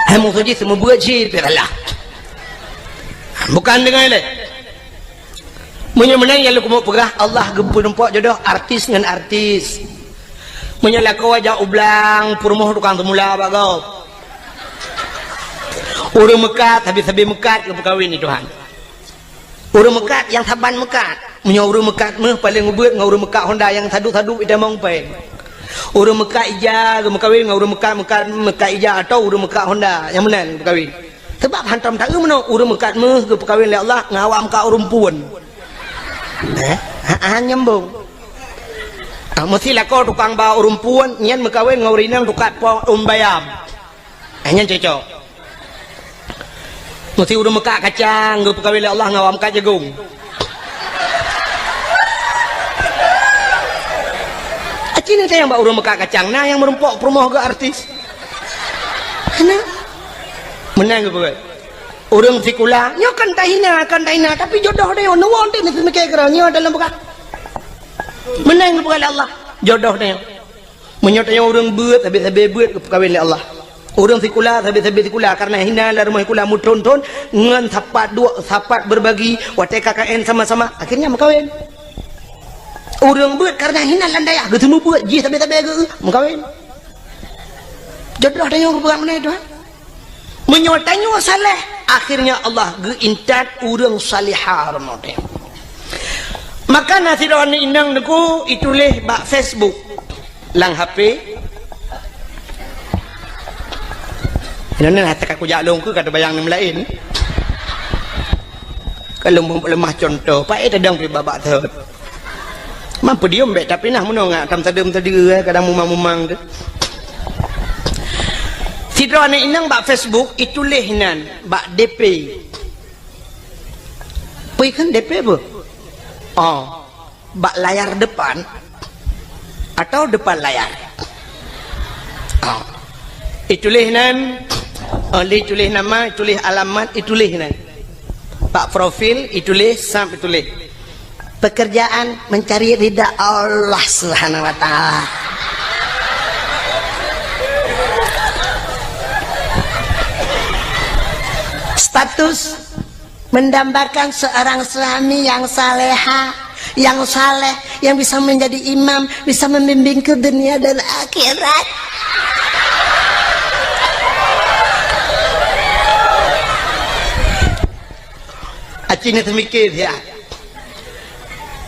Hai musoh jih seumeubeuet cit pih salah. Bukan deungon lé. Meunyoe meunan nyang lôn keumeung peugah, Allah geupeurumpok jodoh artis ngon artis. Meunyoe lakoe jak u blang, peurumoh tukang seumula bak gob. Ureueng meukat, sabe-sabe meukat geupeukawen lé Tuhan. Ureueng meukat nyang saban meukat. Meunyoe ureueng meukat méuh paleng ubeuet ngon ureueng meukat Honda nyang sadu-sadu itamong pen. Ureueng meukat ija geumeukawen ngon ureueng meukat, meukat, meukat ija atau ureueng meukat Honda nyang meunan geupeukawen. Sebab hantom taeu meunoe ureueng meukat méuh geupeukawen lé Allah ngon awak meukat ureueng puon. Eh, ha, ha, nyambung. Ah, meusi lakoe tukang ba ureueng puon, nyan meukawen ngon ureueng inong tukang po ureueng bayam. Eh, nyan cocok. Meusi ureueng meukat kacang geupeukawen lé Allah ngon awak meukat jagong. Aci ni nyang ba ureueng meukat kacang, na nyang meurumpok peurumoh geu artis. Hana. Meunan geupeugah. Ureueng sikula, nyoe kan tahina, kan tahina, tapi jodoh deh, neuwoe deh, neuseumiké keudroe, nyoe dalam beukah. Meunan geupeugah lé Allah, jodoh deh. Meunyoe tanyoe ureueng beuet, sabe-sabe beuet geupeukawen lé Allah. Ureueng sikula, sabe-sabe sikula, karena hina lam rumoh sikula meuthon-thon, ngon sapat duek, sapat berbagi, watèe K K N sama-sama, akhirnya meukawen. Ureueng beuet karena hina lam dayah, geuseumeubeuet, jih sabe-sabe geu-, meukawen. Jodoh tanyoe geupeugah meunan, Tuhan. Meunyoe tanyoe saleh, akhirnya Allah geuintat ureueng salihah rumoh teuh. Maka na sidroe aneuk inong teungku ituléh bak Facebook lam H P. Nyoe na teuka kujak lôn keu ka teubayang nyang laén. Ka lôn leumah contoh, paét tadong pih babak thot. Mampu diom bèk, tapi nah meunoe ngat tam sadeuem sadeue, eh, kadang mumang-mumang tu. Sidroe aneuk inong bak Facebook ituléh nan bak D P. Peue kheun D P peue? Oh, bak layar depan atau depan layar? Oh. Ituléh nan, oh, lé ituléh nama, ituléh alamat, ituléh nan. Bak profil ituléh, sab ituléh. Pekerjaan mencari ridha Allah Subhanahu wa Ta'ala. Status mendambakan seorang suami yang saleha, yang saleh, yang bisa menjadi imam, bisa membimbing ke dunia dan akhirat. Aci na teumikir, ya.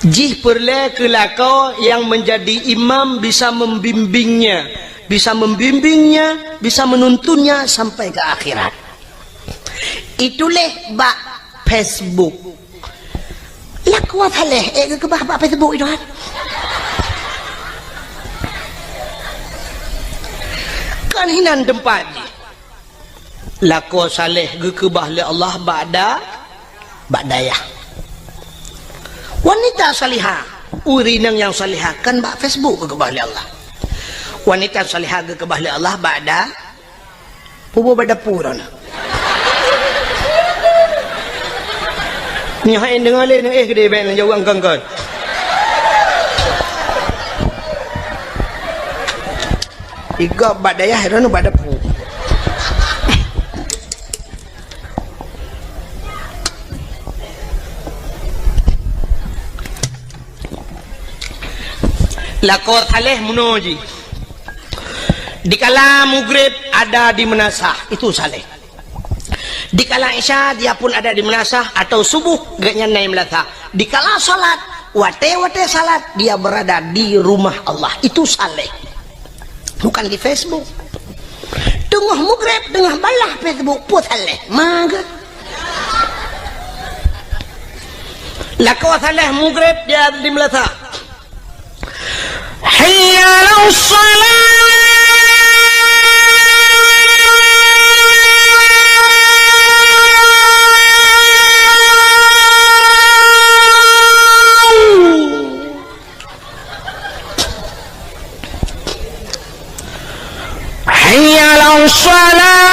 Jih peureulèe keu lakoe nyang meunjadi imam bisa membimbingnya, bisa membimbingnya, bisa menuntunnya sampai ke akhirat. Itulah bak Facebook. Lakoe Saleh, eh, geukeubah bak Facebook itu, kan? Kan hinan teumpat jih. Lakoe Saleh geukeubah lé Allah bak da-, bak dayah. Wanita salihah, ureueng inong nyang salihah kan bak Facebook geukeubah lé Allah. Wanita salihah geukeubah lé Allah bak da-, puboh bak dapu droeneuh. Nyoe hai deungoe lé, nyoe eh geude bèk nyoe jaweueb angkon-angkon. Igob bak dayah, droeneuh bak dapu. Lakoe Saleh meunoe jih. Dikala mugreb ada di meunasah, itu saleh. Dikala isya dia pun ada di meunasah atau subuh gobnyan na i meunasah. Dikala salat, watèe-watèe salat dia berada di rumah Allah. Itu saleh. Bukan di Facebook. Teungoh mugreb, teungoh balah Facebook, peue saleh. Maka. Lakoe Saleh mugreb dia di meunasah. Hayya 'alas shalah. Hayya 'alas shalah.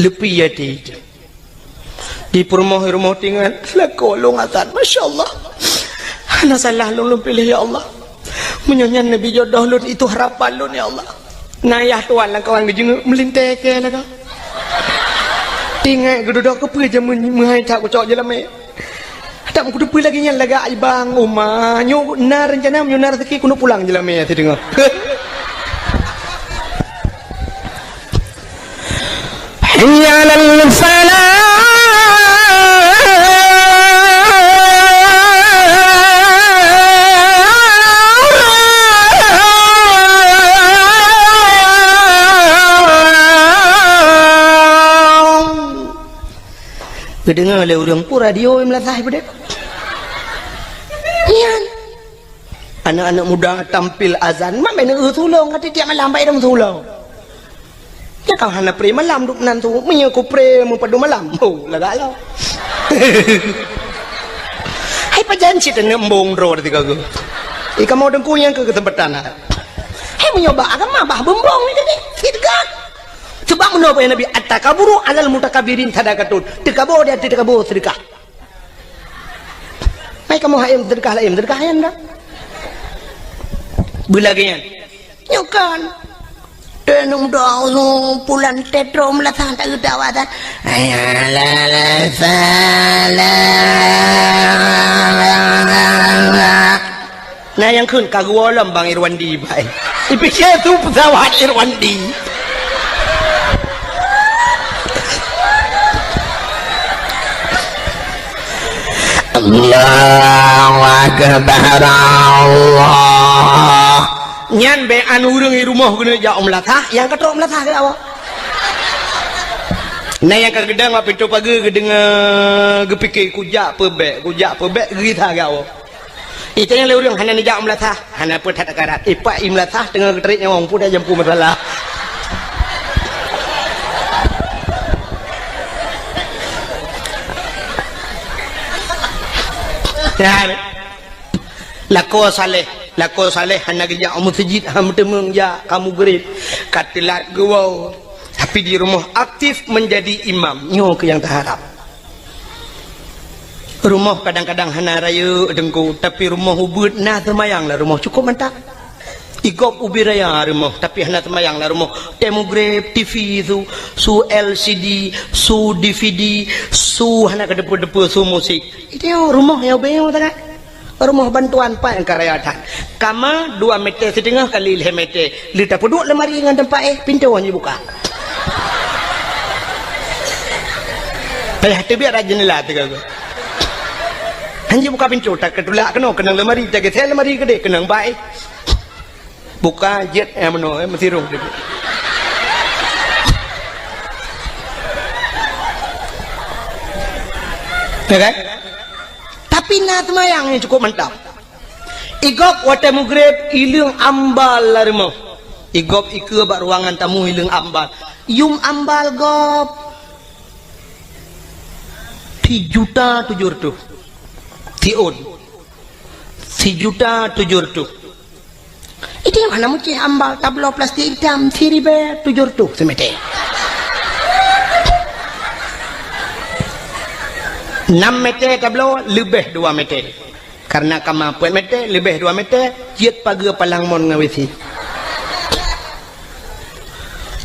Leupie até. Di peurumoh-rumoh tingat, lakoe lôn azan. Masya Allah. Hana salah lôn, lôn piléh, ya Allah. Meunyoe nyan neubi jodoh lôn, itu harapan lôn, ya Allah. Na yah tuan lam kawan geujeungeuek meulintèe kèe lagoe. Tingat geududoe keupeue jameun meuhai that kucok jeulamèe. Tak meukuteupeue lagèe nyan lagak ibang uma. Nyoe na reuncana, meunyoe na raseuki keuneuk pulang jeulamèe sideungoe. Hayya 'alal falah. Geudeungoe lé ureueng, peue radio i meulasah peudeh. Nyan. Aneuk-aneuk muda tampil azan, mak meunan eu tulông, ka tiep malam bai dong tulông. Nyan ka hana pré malam duek nan tu, meunyoe ku pré meupadum malam. Oh, lagak lom. Hai pajan cit aneuk embong droe di tiga go. Ih, kamoe deungku nyang keu keuseumpatan. Hai meunyoe bak agama bah beumbong ni tadi. Cit gat. Sebab meunoe Nabi, "At-takaburu 'alal mutakabirin sadaqatun." Teukabo di ateueh teukabo seudeukah. Hai kamoe hai seudeukah laén, seudeukah nyan dah. Beulagèe nyan. Nyoe kan. Teuh neuk doa pulan tetro meulasah tak geudawa dah. Hayya 'alal falah. Na nyang kheun ka geuwoe lom Bang Irwandi bai. Ipike su peusawat Irwandi. Allahu Akbar, Allah. Nyan bèk an ureueng i rumoh keuneuk jak u meulasah, nyang ka trok meulasah keu awak. Na nyang ka geudong bak pintoe pageue geudeungoe geupike kujak peubèk, kujak peubèk geugisa keu awak. Itanyong lé ureueng hana neujak u meulasah, hana peue that akarat. Ipak i meulasah teungoh geutrép nyawöng, peue dah jampu masalah. Nyan. Lakoe Saleh, lakoe Saleh hana geujak u meuseujid, hana meuteumèe jak ka mugreb, ka teulat geuwoe. Tapi di rumoh aktif menjadi imam, nyoe keuh nyang taharab. Rumoh kadang-kadang hana rayeuk deungku, tapi rumoh ubeuet na seumayang lam rumoh cukôp mantap. Igob ubit raya rumoh, tapi hana seumayang lam rumoh. Teuh mugreb, T V su, su L C D, su D V D, su hana keudeupeue-deupeue, su musik. Itu rumoh nyang ubit nyoe sangat. Rumoh bantuan pat nyang ka raya that. Kama dua meter siteungoh kali lhèe meter. Lheueh tapeuduek lamari ngon teumpat éh, pintoe hana jibuka. Payah teubiet rot jeundela teuga. Hana jibuka pintoe, takeutulak keunoe, keunong lamari, tageusé lamari keudéh, keunong bak éh. Buka jeuet, eh, meunoe, eh, meusirong teubiet. Ya kan? Tapi na seumayang nyang cukup mantap. Igob watèe mugreb, ileueng ambal lam rumoh. Igob ikeue bak ruangan tamu, ileueng ambal. Yum ambal gob. Sijuta tujoh reutôh. Siôn. Sijuta tujoh reutôh. Idéh hana meucéh ambal, tabloe plastik itam, siribèe tujoh reutôh simeter. Nam meter tabloe, leubeh dua meter. Kareuna kama peuet meter, leubeh dua meter, jeuet pageue palang mon ngon WC.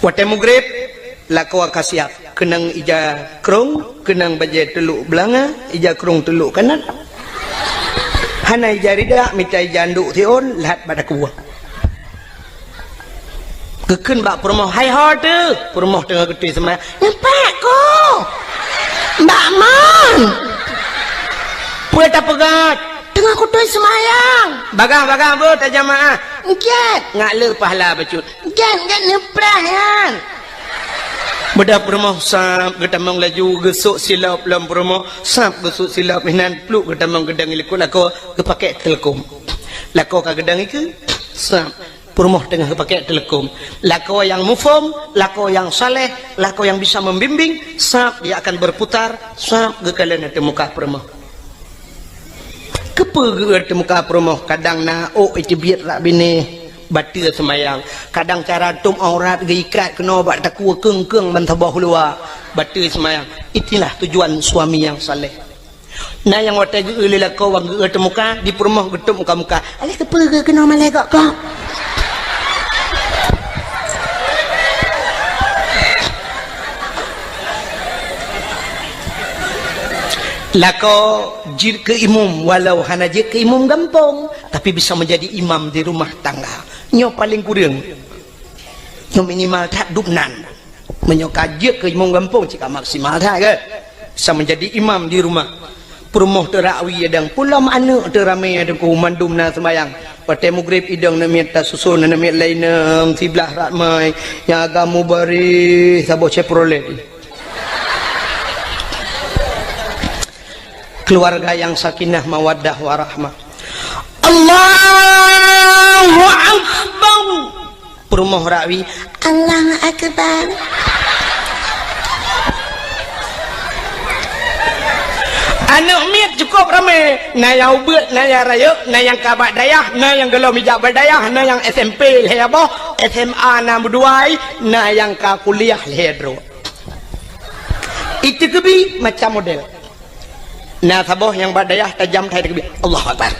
Watèe mugreb, lakoe ka siap. Keunong ija krông, keunong bajèe teulok beulanga, ija krông teulok kanat. Hana ija rida, mita ija anduk siôn, lhat bak takue. Geukheun bak peurumoh, "Hai ho teuh!" Peurumoh teungoh geutôi seumayang. "Nyoe pat ko! Bak mon!" "Peue tapeugah?" "Teungoh kutôi seumayang." "Bagah-bagah beuh tajamaah." "Gèt." "Ngak le pahala bacut." "Gèt, gèt neuprah nyan." Beudôh peurumoh sab geutamong laju geusok silop lom peurumoh, sab geusok silop inan pluek geutamong geudong likot lakoe geupakèk teuleukom. Lakoe ka geudong ikeue, sab peurumoh teungoh geupakèk teuleukom. Lakoe nyang muphom, lakoe nyang saleh, lakoe nyang bisa membimbing, sab dia akan berputar, sab geukalon ateueh muka peurumoh. Keupeue geuôt teuh muka peurumoh, kadang na ôk iteubiet rak binéh, bateue seumayang. Kadang cara tuem aurat geuikat keunoe bak takue keung-keung ban saboh luwa, bateue seumayang. Itulah tujuan suami nyang saleh. Na nyang watèe geuôt lé lakoe wan geuôt teuh muka, di peurumoh geutuem muka-muka. "Alah keupeue geuôt keunoe malèe gok-gok?" Lakoe jeuet keu imum, walau hana jeuet keu imum gampông, tapi bisa menjadi imam di rumah tangga. Nyoe paleng kureueng. Nyoe minimal that dubnan. Meunyoe ka jeuet keu imum gampông, cit ka maksimal that, kan? Bisa menjadi imam di rumah. Peurumoh teurak wie dang, pulom aneuk teuramé dengku mandum na seumayang. Watèe mugreb idong aneuk miet tasuson, aneuk miet laineueng siblah rak mai, nyang agam mubareh saboh Chevrolet. Keluarga yang sakinah, mawaddah, warahmah. Allahu Akbar. Peurumoh rak wie, Allahu Akbar. Aneuk miet cukup ramé, na nyang ubeuet, na nyang rayeuk, na nyang ka bak dayah, na nyang gohlom ijak bak dayah, na nyang S M P lhèe boh, S M A na meuduai, na nyang ka kuliah lhèe droe. Iteukeubi macam model. Na saboh nyang bak dayah tajam that iteukeubi. Allahu Akbar.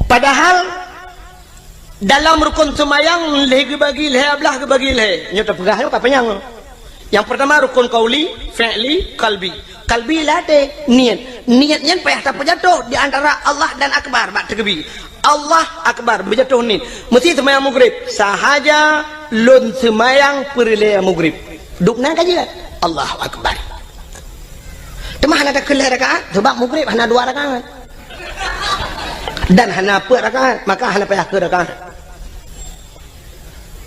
Padahal dalam rukun seumayang lhèe geubagi lhèe, blah geubagi lhèe. Nyoe tapeugah nyoe ka panyang. Nyang peurtama rukun qauli, fi'li, qalbi. Qalbi lam até, niet. Niet nyan payah tapeujatoh di antara Allah dan Akbar bak teukeubi. Allah Akbar, beujatoh niet. Meusti seumayang mugreb. Sahaja lôn seumayang peureulèe mugreb. Dubnan ka jeuet. Allahu Akbar. Teuma hana takheun lhèe rakaat, sabab mugreb hana dua rakaat. Dan hana peuet rakaat, maka hana payah keu rakaat.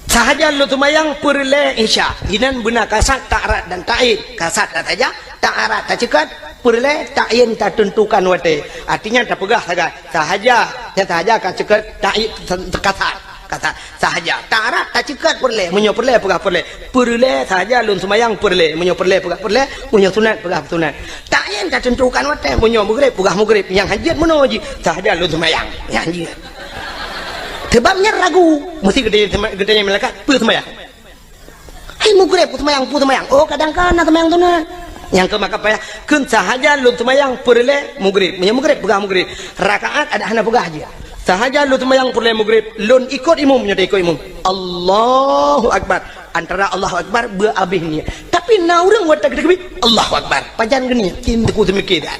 Sahaja lôn seumayang peureulèe Isya. Inan beuna kasat, ta'arat dan ta'yin. Kasat tasaja, ta'arat taceukot, peureulèe ta'yin tateuntukan watèe. Artinya tapeugah sagai. Sahaja, nyang sahaja ka ceukot, ta'yin kasat. Kasat. Sahaja. Ta'arat taceukot peureulèe. Meunyoe peureulèe, peugah peureulèe. Peureulèe sahaja lôn seumayang peureulèe. Meunyoe peureulèe, peugah peureulèe. Meunyoe sunat, peugah sunat. Ta'yin tateuntukan watèe. Meunyoe mugreb, peugah mugreb. Nyang hanjeuet meunoe jih. Sahaja lôn seumayang. Nyang hanjeuet. Sebab nyan ragu. Meusti geutanyoe, geutanyoe malaikat, peue seumayang? Hai mugreb, peue seumayang, peue seumayang. Oh, kadang ka na seumayang sunat. Nyang keu maka payah, kheun sahaja lôn seumayang peureulèe mugreb. Meunyoe mugreb, peugah mugreb. Rakaat adak hana peugah jih. Sahaja lôn seumayang peureulèe mugreb, lôn ikot imum, nyoe ikot imum. Allahu Akbar. Antara Allahu Akbar, beu abéh niet. Tapi na ureueng watèe geuteukeubi, Allahu Akbar. Pajan geuniet, cit teungku seumiké that.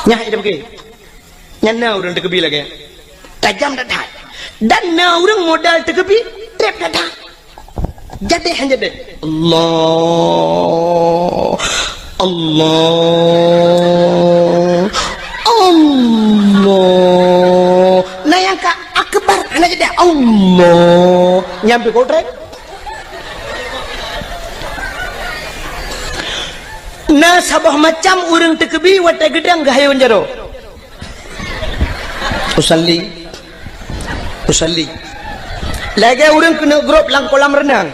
Nyan idéh bukée. Nyan na ureuëng teukeubie lagée. Tajam that-that. Dan na ureuëng modal teukeubie, treb that-that. Jadéh han jadéh. Allah. Allah. Allah. Na nyang ka akbar hana jadéh. Allah. Nyang pih kok treb. Na saboh macam ureuëng teukeubie watée geudang geuhayôn jaroe. Usalli. Usalli. Lagée ureuëng keuneuk grob lam kolam reunang.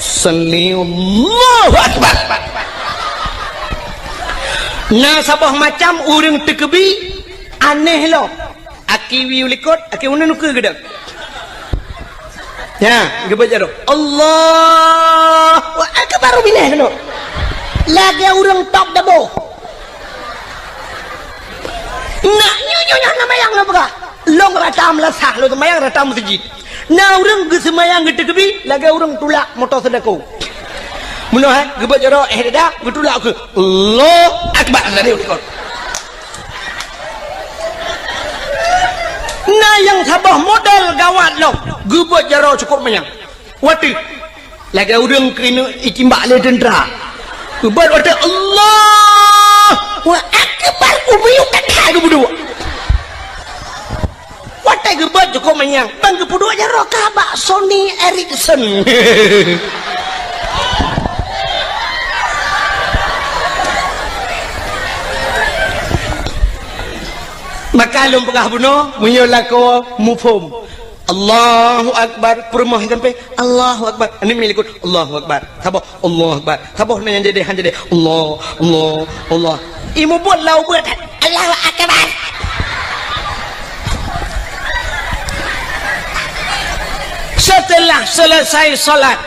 Salli, Allahu Akbar. Na saboh macam ureuëng teukeubie aneh lom. Aki wieu likot, aki uneun ukeue geudang. Nya, geubeuet jaroe. Allahu Akbar, binéh keunoe. Lagée ureuëng top dabo. Nak nyoe, nyoe, nyoe, na mayang na peugah. Lôn rata meulasah, lôn seumayang rata meuseujid. Na ureuëng geuseumayang geuteukeubie, lagée ureuëng tulak moto seudako. Meunoe, eh, geubeuet jaroe, eh, dada, geutulak keu Allahu Akbar, dari likot. Na nyang saboh modal gawat lom, geubeuet jaroe cukôp manyang. Watée lagée ureuëng keuneuk itimbak lé teuntra. Geubeuet watée Allahu Akbar, ubiyuk that-that geupeuduek. Watée geubeuet cukôp manyang, ban geupeuduek jaroe ka bak Sony Ericsson. Maka lôn peugah bunoe, meunyoe lakoe muphom. Allahu Akbar, peurumoh sampai, Allahu Akbar. Aneuk miet likot, Allahu Akbar. Saboh, Allahu Akbar. Saboh na nyang jadéh, han jadéh. Allah, Allah, Allah. Imeubeuet lam ubeut, Allahu Akbar. Setelah selesai salat,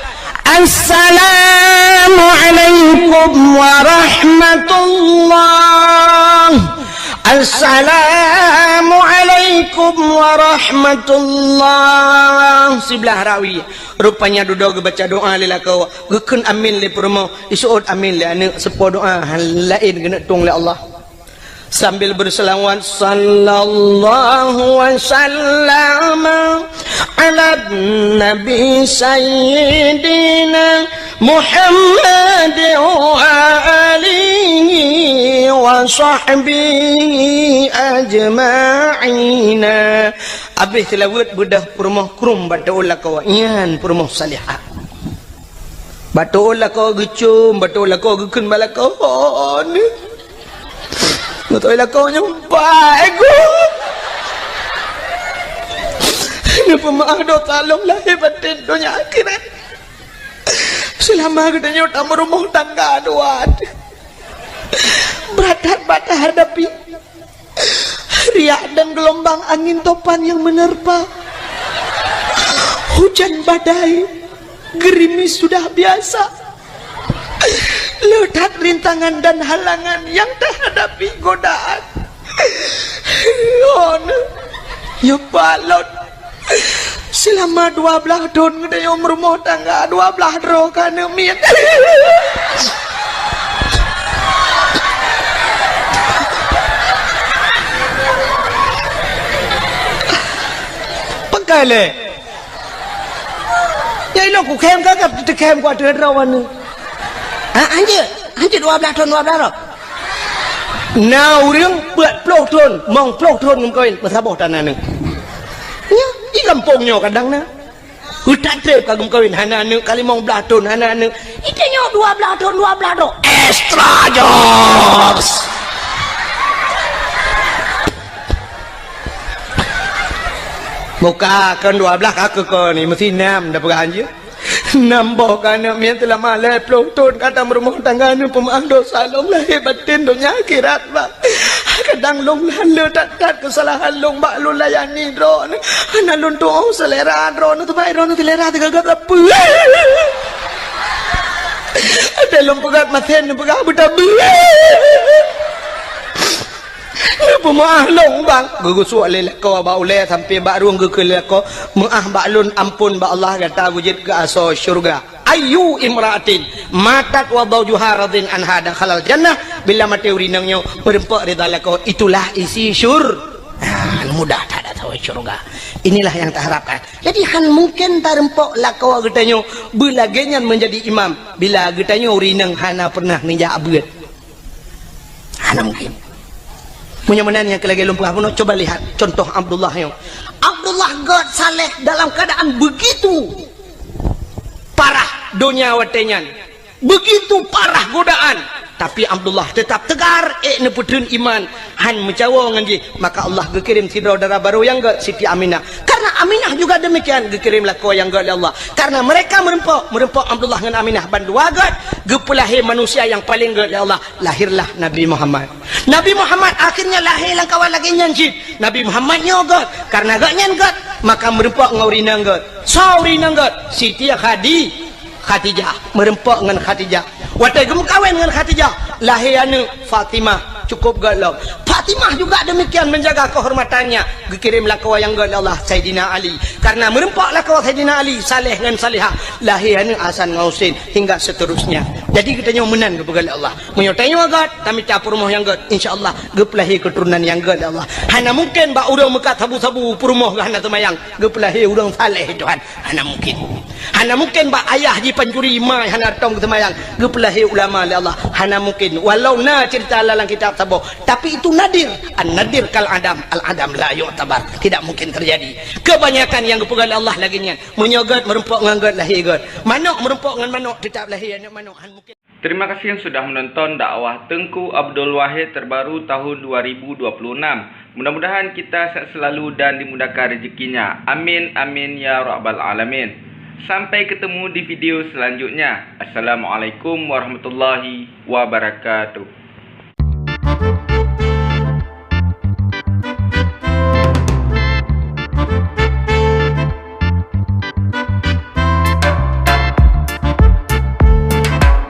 Assalamualaikum warahmatullah. Assalamualaikum warahmatullah. Siblah rawi. Rupanya dudoe geubaca doa lé lakoe, geukheun amin lé peurumoh, iseuôt amin lé aneuk, seupôt doa laén geuneuk tueng lé Allah. Sambil berselawat, sallallahu wasallam ala nabi sayyidina Muhammad wa alihi wa sahbihi ajma'ina. Abéh seulaweuet beudôh peurumoh krueng bak teuôt lakoe, nyan peurumoh salihah. Bak teuôt lakoe geucom, bak teuôt lakoe geukheun bak lakoe, oh, ni. Beutôi lakoe nyoe, baik, Guru. Neupeumeu'ah dosa lôn lahé batén donya akhirat. Seulama geutanyoe tameurumoh tangga dua. Brat that bak tahadapi. Riak dan geulumbang, angin topan yang menerpa. Hujan badai, gerimis sudah biasa. Le that rintangan dan halangan yang tahadapi, godaan. Hon, ya balot. Seulama dua blaih thon geutanyoe meurumoh tangga, dua blaih droe keuneuk miet. Pakai lé. Ya, inoe kukhém ka, ka teukhem ku ateueh droe wan. Ha, hanjeuet, hanjeuet dua blaih thon, dua blaih droe. Na ureuëng peuet ploh thon, mong ploh thon geumeukawen, meusaboh tan aneuk. Nyoe, di gampông nyoe kadang na. Utak treb ka geumeukawen, hana aneuk, ka limong blaih thon, hana aneuk. Di tanyoe dua blaih thon, dua blaih droe. Extra jokes. Muka kon dua blaih ka keu kon ni, meusi nam dah peugah hanjeuet. Nam boh ka aneuk miet seulama lhèe ploh thon ka tameurumoh tangga, neupeumeu'ah dosa lôn lahé batén donya akhirat, Bang. Kadang lôn hana le that-that keusalahan lôn bak lôn layani droeneuh. Hana lôn tu'oh seulera droeneuh, teuma droeneuh seulera teuga gata peue. Ada lôn peugah maté neupeugah beutabeue. Neupeumeu'ah lôn, Bang. Geugeusuek lé lakoe bak ulèe sampoe bak rueng geukheun lé lakoe, "Meu'ah bak lôn, ampôn bak Allah, gata beujeuet keu asoe syeuruga." Ayyu imra'atin matat wa zawjuha radin anha dakhalal jannah, Bila maté ureueng inong nyoe, meureumpok ridha lakoe, itulah isi syur-, ah, mudah that tawoe syurga. Inilah yang taharapkan. Jadi, han mungkin tarumpok lakoe geutanyoe beulagée nyan meunjadi imam, bila geutanyoe ureueng inong hana pernah neujak beuet. Hana mungkin. Meunyoe meunan nyang keu lagée lôn peugah bunoe, coba lihat contoh Abdullah nyoe. Abdullah gét saleh dalam keadaan begitu parah donya watée nyan. Begitu parah godaan, tapi Abdullah tetap tegar, ék neupeutheun iman, han meucawo ngon jih. Maka Allah geukirém sidroe dara barô nyang gét, Siti Aminah. Karena Aminah juga demikian, geukirém lakoe nyang gét lé Allah. Karena mereka meureumpok, meureumpok Abdullah ngon Aminah bandua gét, geupeulahé manusia nyang paleng gét lé Allah. Lahirlah Nabi Muhammad. Nabi Muhammad akhirnya lahé lam kawan lagée nyan cit. Nabi Muhammad nyoe gét, karena gét nyan gét, maka meureumpok ngon ureueng inong gét. Soe ureueng inong gét? Siti Khadi-, Khadijah, meureumpok ngon Khadijah. Watée geumeukawen ngon Khadijah, lahé aneuëk Fatimah, cukup gét lom. Fatimah juga demikian menjaga kehormatannya, geukirém lakoe nyang gét lé Allah, Saidina Ali. Karena meureumpok lakoe Saidina Ali, saleh ngon salehah, lahé aneuëk Hasan ngon Husein, hingga seterusnya. Jadi geutanyoe meunan geupeugét lé Allah. Meunyoe tanyoe gét, tamita peurumoh nyang gét, insya Allah geupeulahé keuturonan nyang gét lé Allah. Hana mungkin bak ureuëng meukat sabu-sabu peurumoh geuh hana seumayang, geupeulahé ureuëng saleh Tuhan. Hana mungkin. Hana mungkin bak ayah jipancuri ma hana tom geuseumayang, geupeulahé ulama lé Allah. Hana mungkin. Walau na cerita lam kitab saboh, tapi itu nadir. An-nadir kal adam, al-adam la yu'tabar. Tidak mungkin terjadi. Kebanyakan nyang geupeugah lé Allah lagée nyan. Meunyoe gét meureumpok ngon gét, lahé gét. Manok meureumpok ngon manok, tetap lahé aneuëk manok. Han mungkin. Terima kasih yang sudah menonton dakwah Teuku Abdul Wahid terbaru tahun dua ribu dua puluh enam. Mudah-mudahan kita sehat selalu dan dimudahkan rezekinya. Amin, amin, ya rabbal alamin. Sampai ketemu di video selanjutnya. Assalamualaikum warahmatullahi wabarakatuh.